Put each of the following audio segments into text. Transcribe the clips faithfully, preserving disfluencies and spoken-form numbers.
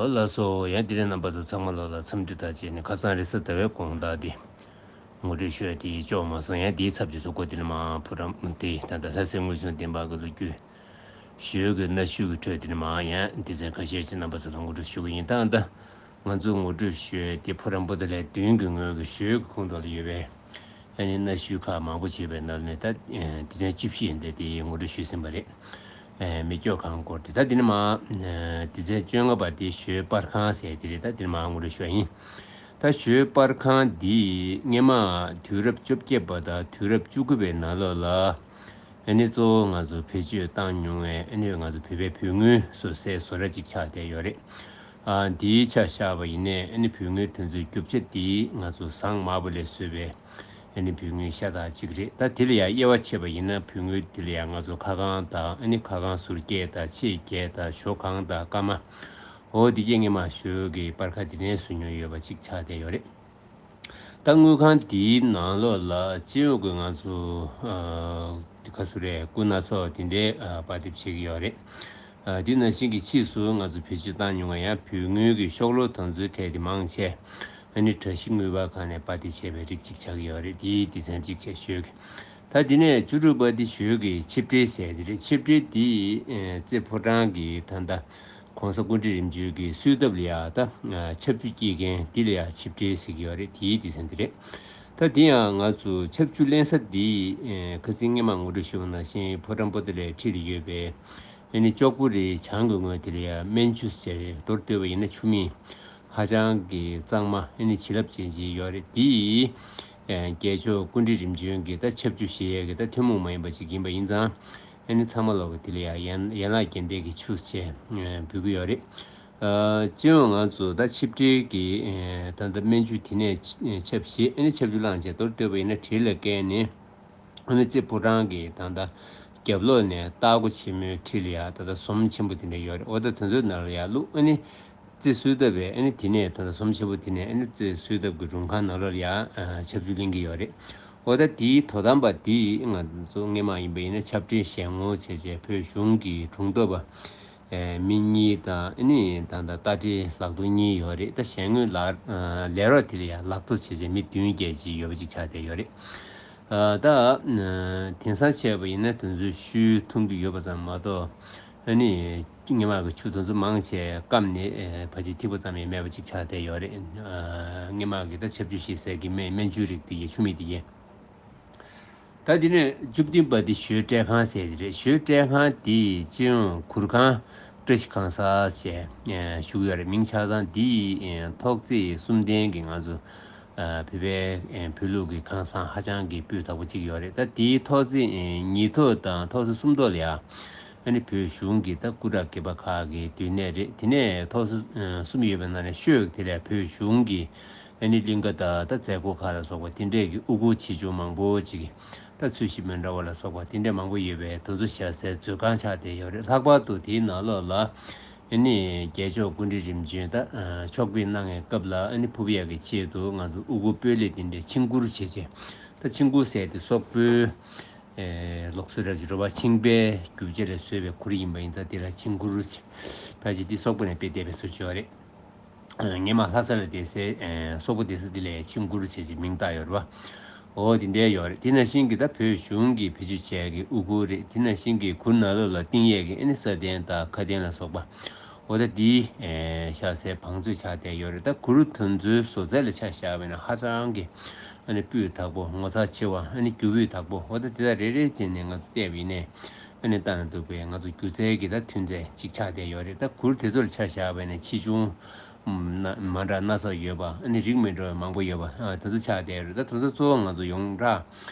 ལགས་སོ། ཡང་དེ་རིང་རྣམ་པ་ཚོ་ཚང་མ་ལོ་ལ་འཚམས་འདྲི་དང་བཅས་ནས་ཁ་སང་རེས་གཟའ་ཟླ་བའི་དགོང་དག་དེ་ངོ་སྤྲོད་ཞུ་ཡ་དེ་ལྕོགས་མ་སོང་། ཡང་དེའི་ཚབ་ཀྱི་གཟུགས་པོ་དེ་ནི་མ་ཕུ་རམ་དེ་ད་ལྟ་ལྷ་སའི་དངོས་བྱུང་བདེན་དཔང་གི་ལོ་རྒྱུས་ཞོལ་གྱི་གནའ་ཤུལ་གྱི་ཁྲོད་དེ་ནི་མ་ཡང་སྡེ་ཚན་ཁ་ཤས་ཀྱི་རྣམ་པ་ཚོ་ལ་ངོ་སྤྲོད་ཞུ་གི་ཡིན། ད་ད་ང་ཚོ་ངོ་སྤྲོད་ཞུ་ཡ་དེ་ཕུ་རམ་པོ་ཏ་ལའི་མདུན་གྱི་ངོས་ཀྱི་ཞོལ་གྱི་ཁོངས་གཏོགས་ལ་ཡོད་པའི་ཨ་ནི་གནའ་ཤུལ་ཁག་མང་པོ་བྱས་པའི་ནང་ནས་ད་ཨ་སྡེ་ཚན་བཅུ་བཞི་ཡིན་ཏེ་དེ་ངོ་སྤྲོད་ཞུས་ཟིན་པ་རེད། ཨ་མེ་སྒྱོགས་ཁང་སྐོར་དེ་ད་དེ་ནི་མ་ཨ་སྡེ་ཚན་བཅོ་ལྔ་པ་དེ་ཞོལ་པར་ཁང་ཟེར་དེ་རེད། ད་དེ་ནི་མ་ངོ་སྤྲོད་ཞུ་བ་ཡིན། ད་ཞོལ་པར་ཁང་འདི་སྔས་མ་དུས་རབས་བཅོ་བརྒྱད་པ་དང་དུས་རབས་བཅུ་དགུ་པའི་ནང་ལོགས་ལ་ཨ་ནི་གཙོ་བོ་ང་ཚོ་བེད་སྤྱོད་བཏང་མྱོང་བའི་ཨ་ནི་ང་ཚོ་བོད་པའི་བོད་དངུལ་བཟོ་སའི་བཟོ་གྲྭ་ཅིག་ཆགས་བསྡད་ཡོད་རེད། ཨ་འདིའི་ཆ་བཞག་པ་ཡིན་ནའི་ཨ་ནི་བོད་དངུལ་དེ་ཚོའི་རྒྱུ་ཆ་འདི་ང་ཚོ་ཟངས་དམར་པོ་ལས་བཟོས་པའི་ཨ་ནི་བོད་དངུལ་ཤ་སྟག་ཅིག་རེད། ད་དེ་ལ་ཡང་དབྱེ་བ་ཕྱེ་བ་ཡིན་ན་བོད་དངུལ་དེ་ལ་ཡང་ང་ཚོ་ཁ་རྐང་དང་ཨ་ནི་ཁ་རྐང་ཟུར་བརྒྱད་དང་ཕྱེད་བརྒྱད་དང་ཞོ་གང་དང་སྐར་མ། འོ་འདི་གས་སྔས་མ་ཞོལ་གྱི་པར་ཁ་འདི་ནས་བཟོ་མྱོང་ཡོད་པ་ཅིག་ཆགས་བསྡད་ཡོད་རེད། ད་དངུལ་ཁང་འདིའི་ནང་ལོགས་ལ་སྤྱི་ཡོངས་ཀྱི་ང་ཚོ་ཨ་ག་ཚོད་རེད། སྐུ་སྣ་ཚོགས་དེ་འདྲའི་ཨ་པར་འདེབས་བྱེད་ཀྱི་ཡོད་རེད། ཨ་དེ་ནང་བཞིན་གྱི་ཕྱིས་སུ་ང་ཚོ་བེད་སྤྱོད་བཏང་མྱོང་བ་ཡང་བོད་དངུལ་གྱི་ཤོག་ལོ་དེ་ཚོའི་གྲས་དེ་མང་ཆེ་ཨ་ནི་གྲྭ་བཞི་དངུལ་འབར་ཁང་ནས་པར་འདེབས་བྱས་པའི་རིགས་གཅིག་ཆགས་ཀྱི་ཡོད་རེད། དེའི་སྡེ་ཚན་གཅིག་བྱས་ཞོལ་གྱི། ད་དེ་ནས་བཅུ་དྲུག་པ་དེ་ཞོལ་གྱི་ཆིབས་གྲལ་ཟེར་དེ་རེད། ཆིབས་གྲལ་དེ་ཨ་རྩེ་ཕོ་བྲང་གི་ད་ལྟ་༸གོང་ས་སྐུ་ཕྲེང་རིམ་བྱོན་གྱི་གསོལ་ཐབ་ལ་ཡ་ད་ཨ་ཆབ་ཆུ་སྐྱེལ་མཁན་དེ་ལ་ཡ་ཆིབས་གྲལ་ཟེར་གྱི་ཡོད་རེད། དེའི་སྡེ་ཚན་དེ་རེད། ད་དེ་ཡང་ང་ཚོ་ཆབ་ཆུ་ལེན་ས་དེ་ཨ་ཁ་སང་སྔས་མ་ངོ་སྤྲོད་ཞུས་པ་ནང་བཞིན་ཕོ་བྲང་པོ་ཏ་ལའི་འཁྲིས་ལ་ཡོད་པའི་ཨ་ནི་ལྕོག་པོ་རིའི་བྱང་གི་ངོས་དེ་ལ་ཡ་སྨན་ཆུ་ཟེར། མདོར་བསྡུས་པ་ཡིན་ན་ཆུ་སྨན་ཧ་ཅང་གི་གཙང་མ་ཨ་ནི་བྱིན་རླབས་ཅན་ཅིག་ཡོད་རེད། དེ་ཨ་རྒྱལ་མཆོག་སྐུ་ཕྲེང་རིམ་བྱོན་གྱི་ད་ཆབ་ཆུ་བཞེས་ཡས་ཀྱི་ད་ཐུན་མོང་མ་ཡིན་པ་ཅིག་ཡིན་པ་ཡིན་ཙང་། ཨ་ནི་ཚང་མ་ལོག་གི་དེ་ལ་ཡང་ཡན་ཡན་ལག་བརྒྱད་ལྡན་གྱི་ཆུ་ཟེར་ཨ་འབོད་ཀྱི་ཡོད་རེད། ཨ་སྤྱི་ཡོངས་ང་ཚོ་ད་ཆིབས་གྲལ་གྱི་ཨ་ད་ལྟ་སྨན་ཆུ་དེ་ནས་ཆ་ཆབ་བཞེས། ཨ་ནི་ཆབ་ཆུ་བླངས་བྱས་མདོར་བསྡུས་པ་ཡིན་ན་གྲལ་ལ་བཀལ་ནས་ཨ་ནི་རྩེ་ཕོ་བྲང་གི་ད་ལྟ་རྒྱབ་ལོགས་ནས་སྟག་སྒོ་ཆེན་མོའི་འཁྲིས་ལ་ཡ་ད་ལྟ་ཟོམ་ཆེན་པོ་དེ་འདྲ་ཡོད་རེད། འོ་ད་དེ་ཚོའི་ནང་ལ་ཡ་བླུགས། ཨ་ནི་རྩེ་གསོལ་ཐབ་པའི་ཨ་ནི་དེ་ནས་ད་ལྟ་ཟོམ་ཆེན་པོ་དེ་ནས་ཨ་ནི་རྩེ་གསོལ་ཐབ་ཀྱི་སྒྲུང་ཁང་ནང་ལོགས་ལ་ཡ་ཨ་ཆབ་ཆུ་ལེན་གྱི་ཡོད་རེད། འོ་ད་དེའི་དོ་དམ་པ་དེ་ང་ཚོ་སྔས་མ་ཡིན་པ་ཡིན་ན་ཆབ་གྲས་ཞལ་ངོ་བྱས་བྱས་བོད་གཞུང་གི་དྲུང་ཐོབ་པ་ཨེ་མི་གཉིས་དང་ཨ་ནི་ད་ལྟ་རྟ་དྲེལ་ལག་ཐོག་གཉིས་ཡོད་རེད། ད་ཞལ་ངོའི་ལག་ལས་རོགས་དེ་ལ་ཡང་ལག་ཐོག་བྱས་བྱས་མི་བདུན་བརྒྱད་ཅིག་ཡོད་པ་ཅིག་ཆགས་བསྡད་ཡོད་རེད། ཨ་ད་ཨ་དེང་སང་བྱས་པ་ཡིན་ན་དེ་ཚོའི་ཤུལ་འཐུང་གི་ཡོད་པ་ཙམ་མ་གཏོགས། ཨ་ནི་སྔས་མ་གི་ཆུ་དེ་ཚོ་མང་ཆེ་སྐམ་ནས་ཨེ་ཕལ་ཆེར་ཐིགས་པ་ཙམ་ཡང་མེད་པ་ཅིག་ཆགས་བསྡད་ཡོད་རེད། ཨ་སྔས་མ་གི་ད་ཆབ་ཆུ་བཞེས་སའི་གི་སྨན་སྨན་ཆུའི་རིགས་དེ་ཡི་ཆུ་མིག་དེ་ཡི། ད་དེ་ནས་བཅུ་བདུན་པ་དེ་ཞོལ་བཀྲས་ཁང་ཟེར་དེ་རེད། ཞོལ་བཀྲས་ཁང་དེ་སྤྱི་ཡོངས་གུར་ཁང་བཀྲ་ཤིས་ཁང་གསར་ཞེས་ཞུ་གི་ཡོད་རེད། མིང་ཆ་ཚང་དེ་ཐོག་བརྩེགས་གསུམ་ལྡན་གྱི་ང་ཚོ་བོད་པའི་བོད་ལུགས་ཀྱི་ཁང་བཟང་ཧ་ཅང་གི་སྤུས་དག་པོ་གཅིག་ཡོད་རེད། ད་དེའི་ཐོག་བརྩེགས་ཉིས་ཐོག་དང་ཐོག་ས་གསུམ་ཐོག་ལ་ཡ་ཨ་ནི་བོད་གཞུང་གི་ད་སྐུ་དྲག་སྒེར་པ་ཁག་གི་སྡོད་གནས་རེད། དེ་ནས་ཐོག་ས་གསུམ་ཡོད་པའི་ནང་ནས་ཤོད་དེ་ལས་བོད་གཞུང་གི་ཨ་ནི་གླིང་ག་དང་ད་མཛད་སྒོ་ཁག་ལ་སོགས་པ་དེ་འདྲས་ཀྱི་དབུ་གུར་ཆེ་ཆུང་མང་པོ་ཅིག་ད་ཚོས་གཞི་མི་འདྲ་བ་ལ་སོགས་པ་དེ་འདྲས་མང་པོ་ཡོད་པའི་དེ་ཚོ་བཞག་སའི་མཛོད་ཁང་ཆགས་བསྡད་ཡོད་རེད། ལྷག་པར་དུ་དེའི་ནང་ལོགས་ལ་ཨ་ནི་རྒྱལ་མཆོག་སྐུ་ཕྲེང་རིམ་བྱོན་ད་ཕྱོགས་ཕེབས་གནང་བའི་སྐབས་ལ་ཨ་ནི་ཕུབ་ཡག་གི་ཆེད་དུ་ང་ཚོ་དབུ་གུར་སྤོས་ལས་དེ་འདྲའི་ཆིང་གུར་བྱས་བྱས། ད་ཆིང་གུར་ཟེར་དེ་སོག་པོའི་ཨེ་ལུགས་སྲོལ་རབ་ཀྱི་རོལ་པ་ཆིང་པའི་རྒྱུ་ཆ་ལས་བཟོས་པའི་གུར་ཡིན་པ་ཡིན་ཙང་དེ་ལ་ཆིང་གུར་ཟེར། ཕལ་ཆེར་དེ་སོག་པོ་ནས་སྤེལ་བསྡད་པའི་བཟོ་བཅོས་རེད། ཨ་སྔས་མ་ལྷ་ས་ལ་བསྡད་སའི་ཨེ་སོག་པོ་སྡོད་ས་དེ་ལ་ཆིང་གུར་བྱས་ཅིག་མིང་བཏགས་ཡོད་རེད་བ། འོ་དེ་འདྲའི་ཡོད་རེད། དེ་ནང་བཞིན་གྱི་ད་བོད་གཞུང་གིས་བེད་སྤྱོད་བྱས་ཀྱི་དབུ་གུར་རེད། དེ་ནང་བཞིན་གྱི་གུར་ནང་ལོགས་ལ་བཏིང་ཡས་ཀྱི་ཨ་ནི་ས་གདན་དང་ཁ་གདན་ལ་སོགས་པ། འོ་ད་དེའི་ཨེ་བཞག་སའི་བང་མཛོད་ཆགས་བསྡད་ཡོད་རེད། ད་གུར་དེ་ཚོའི་བཟོ་རྩལ་ལ་ཆ་བཞག་པ་ཡིན་ན་ཧ་ཅང་གི་ཨ་ནི་སྤུས་དག་པོ། ངོ་མཚར་ཆེ་བ། ཨ་ནི་རྒྱུ་སྤུས་དག་པོ། འོ་ད་དེ་དག་རེ་རེ་བྱས་ནས་ང་ཚོ་བལྟས་པ་ཡིན་ནའི་ཨ་ནི་ལྟ་ན་སྡུག་པའི་ང་ཚོ་སྒྱུ་རྩལ་གྱི་ད་ཐོན་རྫས་ཅིག་ཆགས་བསྡད་ཡོད་རེད། ད་གུར་དེ་ཚོ་ལ་ཆ་བཞག་པ་ཡིན་ན་ཆེ་ཆུང་མ་མ་འདྲ་སྣ་ཚོགས་ཡོད་པ། ཨ་ནི་རིགས་མི་འདྲ་བ་མང་པོ་ཡོད་པ། ཨ་དེ་ཚོ་ཆགས་བསྡད་ཡོད་རེད། ད་དེ་ཚོ་གཙོ་བོ་ང་ཚོ་ཡོངས་གྲགས་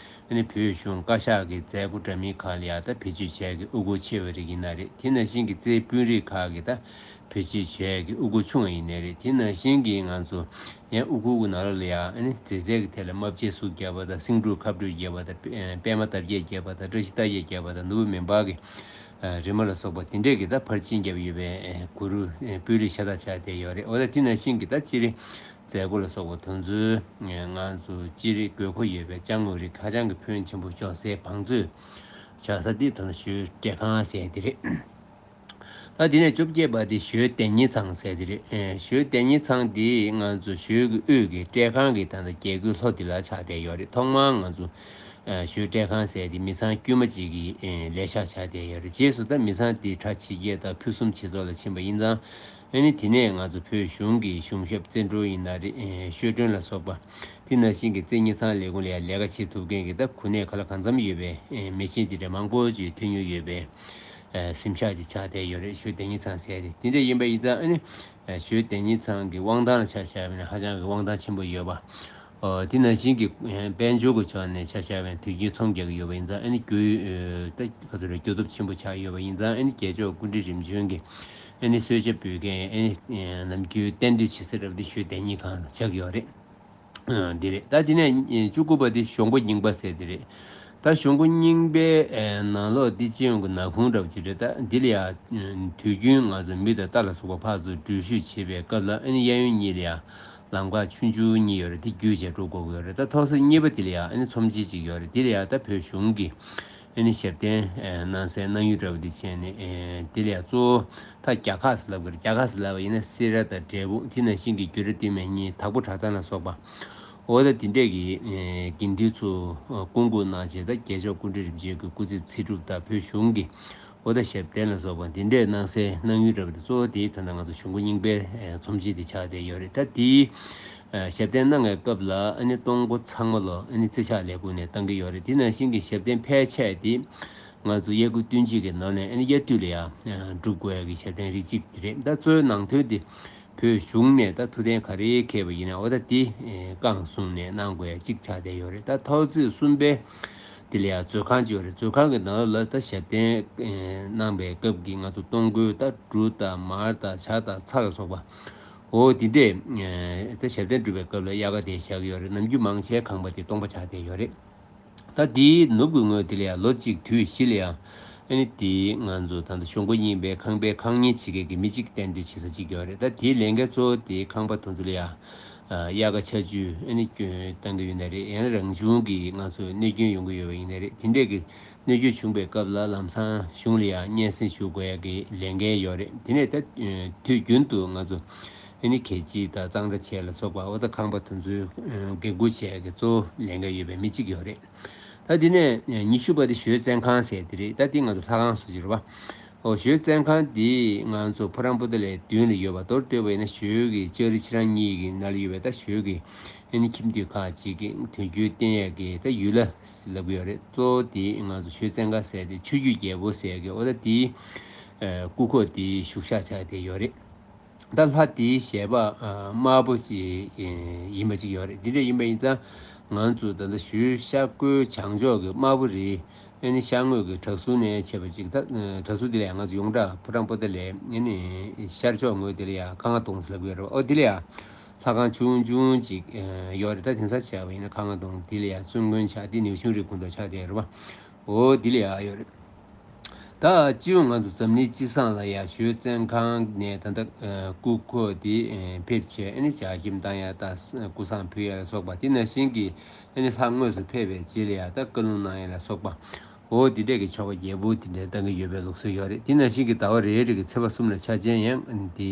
ཨ་ནི་བོད་གཞུང་བཀའ་ཤག་གི་མཛད་སྒོ་འདྲ་མིན་ཁག་ལ་ཡ་ད་བེད་སྤྱོད་བྱས་ཀྱི་དབུ་གུར་ཆེ་བའི་རིགས་ཡིན་ན་རེད། དེ་ནང་བཞིན་གྱི་རྩེའི་དཔོན་རིགས་ཁག་གི་ད་བེད་སྤྱོད་བྱས་ཀྱི་དབུ་གུར་ཆུང་བ་ཡིན་ནའི་རེད། དེ་ནང་བཞིན་གྱི་ང་ཚོ་ཡང་དབུ་གུར་གྱི་ནང་ལོགས་ལ་ཡ་ཨ་ནི་མཛེས་རྩལ་གྱི་ཐད་ལ་རྨ་བྱའི་གཟུགས་བརྒྱབ་པ་དང་། སེང་འབྲུག་ཁ་སྦྲུལ་བརྒྱབ་པ་དང་། པད་པད་མ་འདབ་བརྒྱད་བརྒྱབ་པ་དང་། བཀྲ་ཤིས་རྟགས་བརྒྱད་བརྒྱབ་པ་དང་། ནོར་བུ་མེ་འབར་གྱི་རི་མོ་ལ་སོགས་པ་དེ་འདྲས་ཀྱི་ད་ཕར་ཕྱིན་བརྒྱབ་ཡོད་པའི་གུར་སྤུས་རིགས་ཤ་སྟག་ཆགས་བསྡད་ཡོད་རེད། འོ་ད་དེ་ནང་བཞིན་གྱི་ད་སྤྱིར་མཛད་སྒོ་ལ་སོགས་པ་དེ་ཚོའི་ང་ཚོ་སྤྱིར་དགོས་མཁོ་ཡོད་པའི་ཅ་དངོས་རིགས་ཧ་ཅང་གི་ཕོན་ཆེན་པོ་འཇོག་སའི་བང་མཛོད་ཆགས་ས་འདི་ད་ཞོལ་བཀྲས་ཁང་ཟེར་དེ་རེད། ད་དེ་ནས་བཅོ་བརྒྱད་པ་དེ་ཞོལ་བདེ་གཉེར་ཚང་ཟེར་དེ་རེད། ཨེ་ཞོལ་བདེ་གཉེར་ཚང་དེ་ང་ཚོ་ཞོལ་གྱི་དབུས་ཀྱི་བཀྲས་ཁང་གི་ད་ལྟ་རྒྱལ་སྒོའི་ལྷོ་དེ་ལ་ཆགས་བསྡད་ཡོད་རེད། ཐོག་མར་ང་ཚོ་ཨེ་ཞོལ་བཀྲས་ཁང་ཟེར་དེ་མི་ཚང་དཀྱུས་མ་གཅིག་གི་ཨེ་ལས་ཤག་ཆགས་བསྡད་ཡོད་རེད། རྗེས་སུ་ད་མི་ཚང་དེ་གྲྭ་ཆོས་བརྒྱད་དང་ཕུན་སུམ་ཇེ་ཚོགས་ལ་ཕྱིན་པ་ཡིན་ཙང་། ཨ་ནི་དེ་ནས་ང་ཚོ་བོད་གཞུང་གི་གཞུང་ཞབས་བཙན་བྲོལ་ཡིན་ན་རེད། ཨེ་ཤོད་དྲུང་ལ་སོགས་པ། དེ་ནང་བཞིན་གྱི་བཙན་གཉེར་ཚང་ལས་ཁུངས་ལ་ཡང་ལས་ཀ་བྱེད་ཐུབ་མཁན་གྱི་ད་གོ་གནས་ག་ལ་གང་འཚམ་ཡོད་པའི་ཨེ་མི་ཆེན་དེ་འདྲ་མང་པོ་ཅིག་ཐོན་མྱོང་ཡོད་པའི་ཨེ་གཟིམ་ཤག་ཅིག་ཆགས་བསྡད་ཡོད་རེད། ཞོལ་བདེ་གཉེར་ཚང་ཟེར་ཏེ། དེ་འདྲ་ཡིན་པ་ཡིན་ཙང་ཨ་ནི་ཨེ་ཞོལ་བདེ་གཉེར་ཚང་གི་དབང་ཐང་ལ་ཆ་བཞག་པ་ཡིན་ན་ཧ་ཅང་གི་དབང་ཐང་ཆེན་པོ་ཡོད་པ། ཨོ་དེ་ནང་བཞིན་གྱི་ཨེ་དཔལ་འབྱོར་གྱི་ཕྱོགས་ནས་ཆ་བཞག་པ་ཡིན་ན་དུས་རྒྱུན་ཚོང་རྒྱག་གི་ཡོད་པ་ཡིན་ཙང་ཨ་ནི་རྒྱུ་ཨེ་ད་ག་ཚོད་རེད། རྒྱུ་སྟོབས་ཆེན་པོ་ཆགས་ཡོད་པ་ཡིན་ཙང་ཨ་ནི་རྒྱལ་མཆོག་སྐུ་ཕྲེང་རིམ་བྱོན་གྱི་ཨ་ནི་གསོལ་ཇ་འབུལ་མཁན་ཨ་ནི་ཨེ་ནམ་རྒྱུན་གཏན་སྡོད་བྱེད་ས་འདྲ་པོ་དེ་ཞོལ་བདེ་གཉེར་ཁང་ལ་ཆགས་ཀྱི་ཡོད་རེད། ཨ་འདི་རེད། ད་དེ་ནས་བཅུ་དགུ་པ་དེ་གཞོང་སྒོ་རྙིང་པ་ཟེར་དེ་རེད། ད་གཞོང་སྒོ་རྙིང་པའི་ཨེ་ནང་ལོགས་འདི་སྤྱི་ཡོངས་ཀྱི་ནག་ཁུང་འདྲ་པོ་ཅིག་རེད། ད་འདི་ལ་ཡང་དུས་རྒྱུན་ང་ཚོ་མི་དང་རྟ་ལ་སོགས་པ་ཕར་ཚུར་འགྲུལ་བཞུད་བྱེད་པའི་སྐབས་ལ་ཨ་ནི་གཡས་གཡོན་གཉིས་ལ་ཡང་ལམ་ཁ་ཆུང་ཆུང་གཉིས་ཡོད་རེད། དེ་བརྒྱུད་བྱས་འགྲོ་དགོས་ཀྱི་ཡོད་རེད། ད་ཐོག་ས་གཉིས་པ་དེ་ལ་ཡང་ཨ་ནི་ཚོམས་ཆེན་ཅིག་ཡོད་རེད། དེ་ལ་ཡང་ད་བོད་གཞུང་གི་ཨ་ནི་ཞབས་བརྟན་ཨེ་གནང་སའི་གནང་ཡུལ་འདྲ་པོ་འདི་བྱས་ནས་ཨེ་དེ་ལ་ཡང་གཙོ་བོ་ད་རྒྱ་ཁ་ཟེར་ལབ་ཀྱི་རེད། རྒྱ་ཁ་ཟེར་ལབ་པ་ཡིན་ན་སེ་ར་དང་འབྲས་སྤུངས། དེ་ནང་བཞིན་གྱི་རྒྱུད་གྲྭ་སྟོད་སྨད་གཉིས། དྭགས་པོ་གྲྭ་ཚང་ལ་སོགས་པ། འོ་ད་དེ་འདྲས་ཀྱི་ཨེ་དགེ་འདུན་ཚོ་ཨ་བསྐོང་བཀུར་གནང་བྱས། ད་རྒྱལ་མཆོག་སྐུ་ཕྲེང་རིམ་བྱོན་གྱི་སྐུ་ཚེ་ཚེ་སྒྲུབ་དང་བོད་གཞུང་གི་འོ་ད་ཞབས་བརྟན་ལ་སོགས་པ་དེ་འདྲས་གནང་སའི་གནང་ཡུལ་འདྲ་པོ་དེ་གཙོ་བོ་དེ་ད་ལྟ་ང་ཚོ་གཞུང་སྒོ་རྙིང་པའི་ཨེ་ཚོམས་ཆེན་དེ་ཆགས་བསྡད་ཡོད་རེད། ད་དེའི་ཨ་ཞབས་བརྟན་གནང་བའི་སྐབས་ལ་ཨ་ནི་གཏོང་སྒོ་ཚང་མ་ལོ་ཨ་ནི་རྩིས་ཕྱག་ལས་ཁུངས་ནས་བཏང་གི་ཡོད་རེད། དེ་ནང་བཞིན་གྱི་ཞབས་བརྟན་ཕལ་ཆེ་དེ་ང་ཚོ་དབྱར་དགུན་སྟོན་དཔྱིད་ཀྱི་ནང་ནས་ཨ་ནི་དབྱར་དུས་ལ་ཡང་སྒྲུབ་དགོས་ཡ་གི་ཞབས་བརྟན་རིགས་གཅིག་དེ་རེད། ད་གཙོ་བོའི་ནང་དོན་དེ་བོད་གཞུང་ནས་ད་ཐུགས་གཏན་ག་རེ་འཁེལ་བ་ཡིན་ན་འོ་ད་དེ་རྐང་བཟུང་ནས་གནང་དགོས་ཡ་གཅིག་ཆགས་བསྡད་ཡོད་རེད། ད་ཐོག་བརྩེགས་གསུམ་པའི་དེ་ལ་ཡང་མཛོད་ཁང་ཅིག་ཡོད་རེད། མཛོད་ཁང་གི་ནང་ལ་ད་ཞབས་བརྟན་གནང་བའི་སྐབས་ཀྱི་ང་ཚོ་གཏོང་སྒོའི་ད་འབྲུ་དང་མར་དང་ཇ་དང་ཚྭ་ལ་སོགས་པ། འོ་དེ་འདྲས་ད་ཞབས་བརྟན་སྒྲུབ་པའི་སྐབས་ལ་དབྱར་ཁ་དེ་བཞག་གི་ཡོད་རེད། ནམ་རྒྱུན་མང་ཆེ་ཁང་པ་དེ་སྟོང་པ་ཆགས་བསྡད་ཡོད་རེད། ད་དེའི་ནུབ་ཀྱི་ངོས་དེ་ལ་ཡང་ལོ་གཅིག་དུས་བཞི་ལ་ཡང་ཨ་ནི་དེའི་ང་ཚོ་ད་ལྟ་གཞུང་སྒོ་རྙིང་པའི་ཁང་པའི་ཁང་གཉེར་བྱེད་མཁན་གྱི་མི་གཅིག་གཏན་སྡོད་བྱེད་ས་གཅིག་ཡོད་རེད། ད་དེའི་ལས་འགན་གཙོ་བོ་དེ་ཁང་པ་དེ་ཚོ་ལ་ཡང་དབྱར་ཁ་ཆར་ཆུ་ཨ་ནི་སྐྱོན་བཏང་གི་ཡོད་ན་རེད། ཡང་ན་རང་བྱུང་གི་ང་ཚོ་གནོད་སྐྱོན་ཡོང་གི་ཡོད་པ་ཡིན་ན་རེད། དེ་འདྲས་ཀྱི་གནོད་སྐྱོན་བྱུང་བའི་སྐབས་ལ་ལམ་སང་གཞུང་ལ་ཡང་སྙན་སེང་ཞུ་དགོས་ཡ་གི་ལས་འགན་ཡོད་རེད། དེ་ནས་ད་དུས་རྒྱུན་དུ་ང་ཚོ་ཨ་ནི་གད་ཕྱིས་དང་གཙང་སྦྲ་བྱས་ལ་སོགས་པ་འོ་ད་ཁང་པ་དེ་ཚོའི་འགན་འཁུར་བྱས་ཀྱི་གཙོ་བོ་ལས་འགན་ཡོད་པའི་མི་གཅིག་ཡོད་རེད། ད་དེ་ནས་ཉི་ཤུ་པ་དེ་ཞོལ་བཙོན་ཁང་ཟེར་དེ་རེད། ད་དེ་ང་ཚོ་ལྷ་ཁང་སུ་ཅིག་རེད་པ། འོ་ཞོལ་བཙོན་ཁང་དེ་ང་ཚོ་ཕོ་བྲང་པོ་ཏ་ལའི་མདུན་ལ་ཡོད་པ། མདོར་བསྡུས་པ་ཡིན་ན་ཞོལ་གྱི་ལྕགས་རི་ཕྱི་རང་གཉིས་ཀྱི་ནང་ལ་ཡོད་པའི་ད་ཞོལ་གྱི་ཨ་ནི་ཁྱིམ་དུད་ཁག་ཅིག་གི་དོན་རྒྱུན་བསྟེན་ཡས་ཀྱི་ད་ཡུལ་ལྷ་ལབ་ཀྱི་ཡོད་རེད། གཙོ་བོ་དེ་ང་ཚོ་ཞོལ་བཙོན་ཁང་ཟེར་དེ་ཆོས་བརྒྱུད་རྒྱལ་པོ་ཟེར་གི་འོ་ད་དེའི་སྐུ་འཁོར་དེ་བཞུགས་ཤག་ཆགས་བསྡད་ཡོད་རེད། ད་ལྷ་དེའི་ཞལ་པར་དམར་པོ་ཅིག་ཡིན་པ་ཅིག་ཡོད་རེད། འདི་འདྲ་ཡིན་པ་ཡིན་ཙང་ང་ཚོ་ད་ལྟ་ཞོལ་ཤར་སྒོའི་བྱང་ཕྱོགས་ཀྱི་དམར་པོ་རི་ཨ་ནི་ཤར་ངོས་ཀྱི་བྲག་ཟུར་ནས་བྱས་པ་ཅིག་ད་བྲག་ཟུར་འདི་ལ་ཡང་ང་ཚོ་ཡོངས་གྲགས་ཕོ་བྲང་པོ་ཏ་ལའི་ཨ་ནི་ཤར་ཕྱོགས་ངོས་འདི་ལ་ཡང་ཁང་སྟོང་ཟེར་ལབ་ཀྱི་ཡོད་རེད། ཨོ་འདི་ལ་ཡང་ལྷ་ཁང་ཆུང་ཆུང་ཅིག་ཡོད་རེད། ད་དེང་སང་བྱས་པ་ཡིན་ན་ཁང་སྟོང་འདི་ལ་ཡང་གསོལ་མགོན་ཆགས། འདི་ནེའུ་ཆུང་རི་ཁོངས་གཏོགས་ཆགས་བསྡད་ཡོད་རེད་པ། འོ་འདི་ལ་ཡང་ཡོད་རེད། ད་སྤྱི་ཡོངས་ང་ཚོ་འཛམ་གླིང་སྤྱི་བསང་ལ་ཡ་ཞོལ་བཙོན་ཁང་ནས་ད་ལྟ་སྐུ་འཁོར་དེ་ཕེབས་བྱས་ཨ་ནི་ཇ་ཁྱིམ་བཏང་ཡ་དང་སྐུ་བསང་ཕུལ་ཡ་ལ་སོགས་པ། དེ་ནང་བཞིན་གྱི་ཨ་ནི་ལྷ་དངོས་སུ་ཕེབས་པའི་རྗེས་ལ་ཡ་ད་བཀའ་ལུང་གནང་ཡ་ལ་སོགས་པ། འོ་དེ་འདྲས་ཀྱི་ཆོ་ག་རྒྱས་པོ་དེ་འདྲས་གཏང་གི་ཡོད་པའི་ལུགས་སྲོལ་ཡོད་རེད། དེ་ནང་བཞིན་གྱི་ཟླ་བ་རེ་རེ་གི་ཚེས་པ་གསུམ་ལ་འཆར་ཅན་ཡང་དེ་